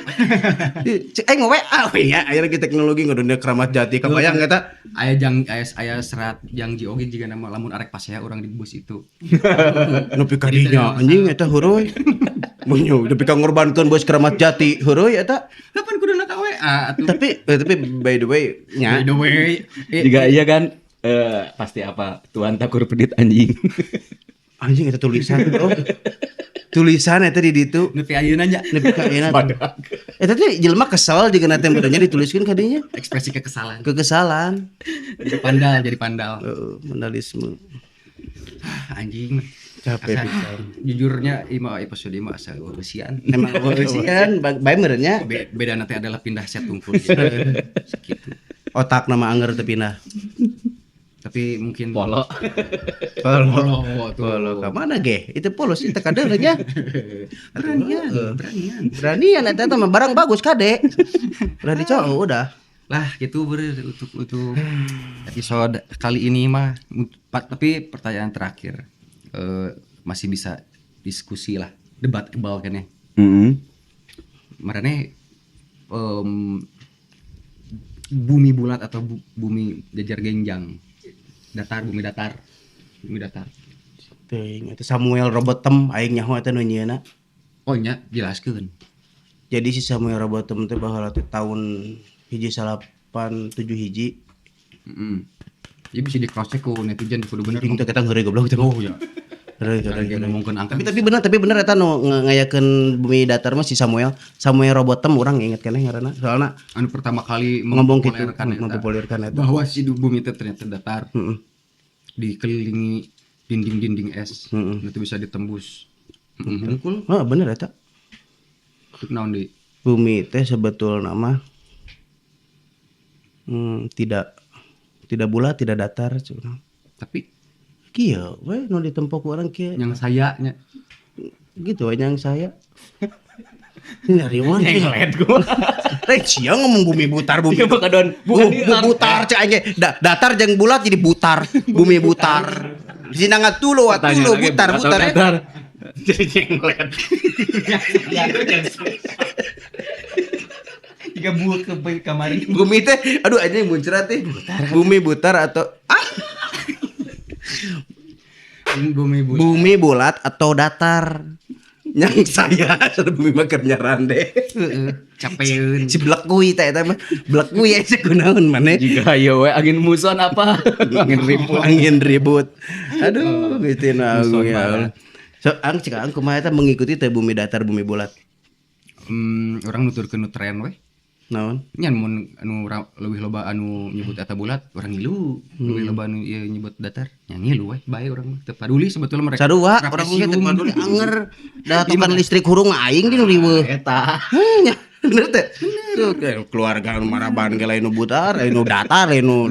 Cek aing WA we nya aya lagi teknologi ngadunya Keramat Jati kabayang eta. Aya jang aya serat jangji oge jigana mah lamun arek pasea urang di bus itu. Nepi ka dinya anjing eta heureui. Munyo nepi ka ngorbankeun bus Keramat Jati heureui eta. Kapan kuduna ka WA atuh. Tapi by the way nya. By the way Jika iya kan pasti apa Tuan takur pedit anjing. Anjing eta tulisan bro. Tulisan eta di ditu. Nepi ayeuna nya. Nepi ka ayeuna. Eta teh jelema kesel jeung teh meureunnya dituliskeun ka dinya. Ekspresi kekesalan. Kekesalan. Jadi pandal, jadi pandal. Vandalisme. Anjing. Capek pisan. Jujurnya ima episode ima asa eusian. Emang eusian bae meureunnya. Beda nanti adalah pindah set tungkul. Segitu. Otak nama anger teu pindah. Tapi mungkin polo. Polo tuh. Ka mana ge? Itu polo sih teu kadeuleuh nya. Beranian, beranian. Beranian eta mah barang bagus kade. Udah dicowok udah. Lah gitu ber untuk episode kali ini mah. Tapi pertanyaan terakhir masih bisa diskusi lah, debat kebal kan ya. Marane bumi bulat atau bumi jajar genjang? Datar, bumi datar. Bumi datar. Teuing eta Samuel Robotem aing nyaho eta nu nyieuna. Oh nya, jelaskeun. Jadi si Samuel Robotem teh baheula teh tahun 1871. Heeh. Ya bisa di cross check ku netizen kudu bener. Teu kita heureuy goblok teh. Oh ya. Ngomongkeun angka. Tapi bener eta nu ngayakeun bumi datar mah si Samuel Robotem urang inget keneh ngaranna. Soalna anu pertama kali ngomong kitu, mempopulerkan eta bahwa si bumi teh ternyata datar. Heeh. Dikelilingi dinding-dinding es. Itu bisa ditembus. Heeh. Heeh, bener eta. Naon deui? Bumi teh sebetulna mah tidak bulat, tidak datar cenah. Tapi kieu we nu ditempo ku urang kieu. Yang saya nya. Gitu we yang saya. Nyari mana? Nyenglet gua. Rek sia ngomong bumi butar bumi. Iya bukan butar cek aing ge. Datar jeung bulat jadi butar. Bumi butar. Sinanga tulo atulo butar butar. Jadi nyenglet. Tiga buah ke kamari. Bumi teh aduh anjing muncrat teh. Bumi butar atau bumi bulat atau datar. Yang saya bumi mah keur nyarande. Heeh, capeun. Si blekui teh eta mah. Blekui aja kunaon maneh. Jiga ieu we angin muson apa? Angin ribut. Angin ribut. Aduh, Gusti Agung ya. So, ang cik ang kumaha eta mengikuti teh bumi datar bumi bulat? Urang nuturkeun nu tren we. Naon? Nya mun anu leuwih loba anu nyebut eta bulat, urang ngilu. Leuwih loba anu ieu nyebut datar, nya ngilu we, bae urang mah. Teu paduli sebetulnya mereka. Sarua, urang ge teu paduli anger. Da tokan listrik hurung aing di nu riweuh. Eta. Nya, bener teh? Bener. Keluarga anu maraban ge lain nu butar, lain nu datar, lain nu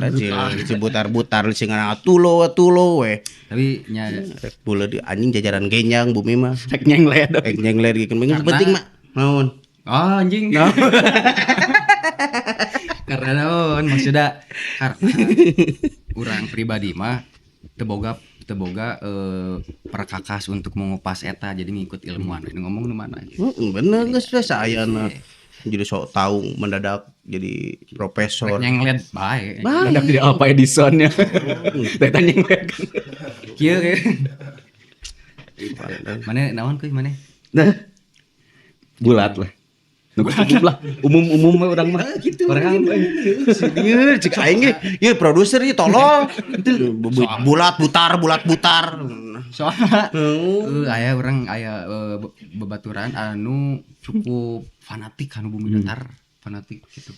butar-butar sing atulo atulo we. Tapi nya rek buleud anjing jajaran genjang bumi mah. Rek nyenglet. Rek nyenglet gitu. Penting mah naon? Oh, anjing. No. Karena naon maksudnya karena urang pribadi mah teu boga perkakas untuk mengupas eta jadi ngikut ilmuwan ini ngomong nu mana gitu. Bener geus we sayana. Jadi sok tahu mendadak jadi profesor. Nyenglet bae. Mendadak jadi apa Edisonnya. Teh nyenglet. Kieu ge. Mane naon kuy mane? Nah. Bulat lah. Umum lah, umum-umum orang mah gitu. Orang sini cek aing ge, ieu produser ieu tolol. Bulat butar, bulat butar. Soalna aya urang aya bebaturan anu cukup fanatik anu bumi datar, fanatik gitu.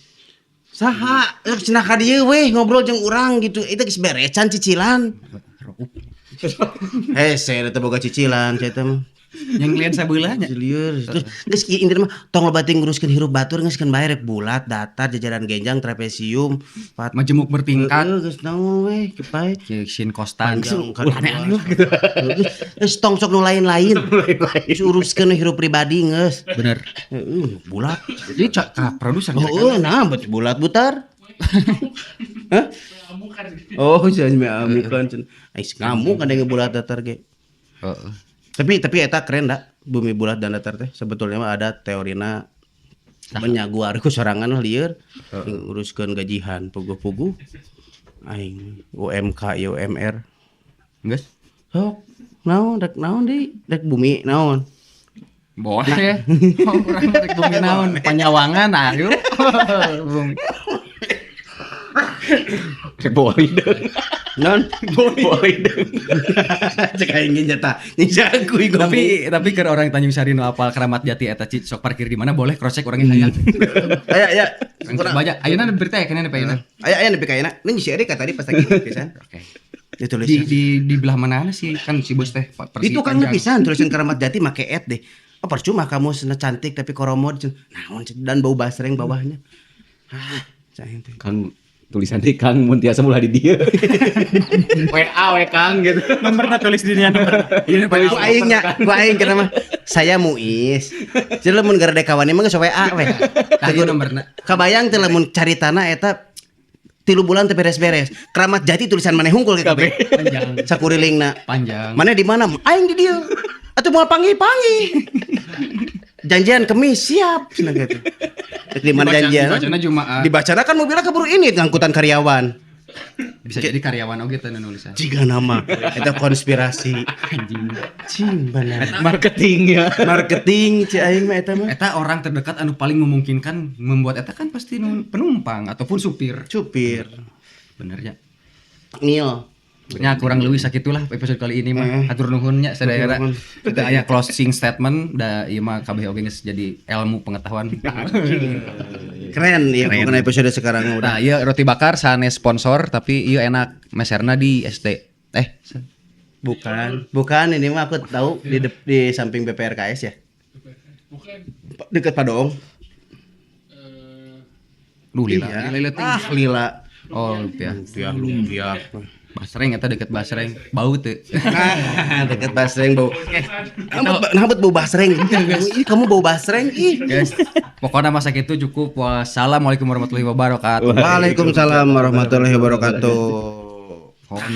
Saha cenah ka dieu weh ngobrol jeung urang gitu. Itu geus beres can cicilan. Hese teh boga cicilan sia teh mah. Yang lihat sabeulahnya. Lieur. Terus geus ieu intina mah tong loba teh nguruskeun hirup batur geus keun bae rek bulat, datar, jajaran genjang, trapesium, majemuk bertingkat. Geus naon we kipai. Sin kostan. Aneh-aneh lah gitu. Geus tong sok nu lain-lain. Geus uruskeun hirup pribadi geus. Bener. Heeh, bulat. Jadi ka produser. Heeh, nah bulat butar. Hah? Oh, jangan amukan. Ais ngamuk ada yang bulat datar ge. Heeh. Tapi eta keren dah bumi bulat dan datar teh sebetulnya mah ada teorina menyaguar ku sorangan lah lieur nguruskeun gajihan puguh-puguh aing UMK UMR geus sok naon rek naon deui rek bumi naon boleh urang rek bumi naon panyawangan ayo bumi rek boli deung non boleh deung cek aing ge nyata nyisa kuy ngomong tapi keur orang Tanjung Sari nu apal Keramat Jati eta sok parkir di mana boleh cross check orangnya hayang aya aya kurang banyak ayeuna berita ya kena nepi ayeuna aya aya nepi ka ayeuna ini si Erika tadi pas lagi pisan oke ditulisan di belah mana sih kan si bos teh itu kan pisan tulisan Keramat Jati make et deh. Oh percuma kamu cantik tapi koromod naon dan bau basreng bawahnya. Ah cah teh Kang tulisan di Kang mun tiasa ulah di dieu. WA we Kang gitu. Nomorna tulis di dinya nomor. Ku aing nya, ku aing kana mah. Saya Muis. Jadi lamun gara kawan mah geus WA we. Tah nomorna. Kabayang teh lamun caritana eta 3 bulan teh beres-beres. Keramat Jati tulisan maneh hungkul ge kabeh. Panjang. Sakurilingna. Panjang. Maneh di mana? Aing di dieu. Atuh moal panggih-panggih. Janjian Kemis siap cenah gitu. Di mana janjian? Dibacana Jumat. Dibacana kan mobilnya keburu ini angkutan karyawan. Bisa jadi karyawan oge teh nu nulisan. Jiga nama eta konspirasi. Anjing. Cing bener. Marketing ya. Marketing ci aing mah eta mah. Eta orang terdekat anu paling memungkinkan membuat eta kan pasti penumpang ataupun supir. Supir. Bener ya. Nil. Nya kurang lebih sakitulah episode kali ini mah. Hatur nuhun nya sadayana. Kita aya closing statement da ieu mah kabeh oge geus jadi ilmu pengetahuan. Keren ya pokoknya episode sekarang udah. Nah, iya roti bakar sanes sponsor, tapi iya enak meserna di SD. Eh, Bukan, bukan, ini mah aku tahu di samping BPRKS ya. Bukan. Dekat Padoong. Duh, lila. Iya. Lila, lila teh. Ah, lila. Oh, lumpia. Lumpia, lumpia. Basreng eta deket Basreng. Bau teu. Ah, dekat Basreng bau. Nah, bau basreng. Ih, kamu bau basreng ih. Guys, pokoknya masa itu cukup. Wassalamualaikum warahmatullahi wabarakatuh. Waalaikumsalam warahmatullahi wabarakatuh. Kon.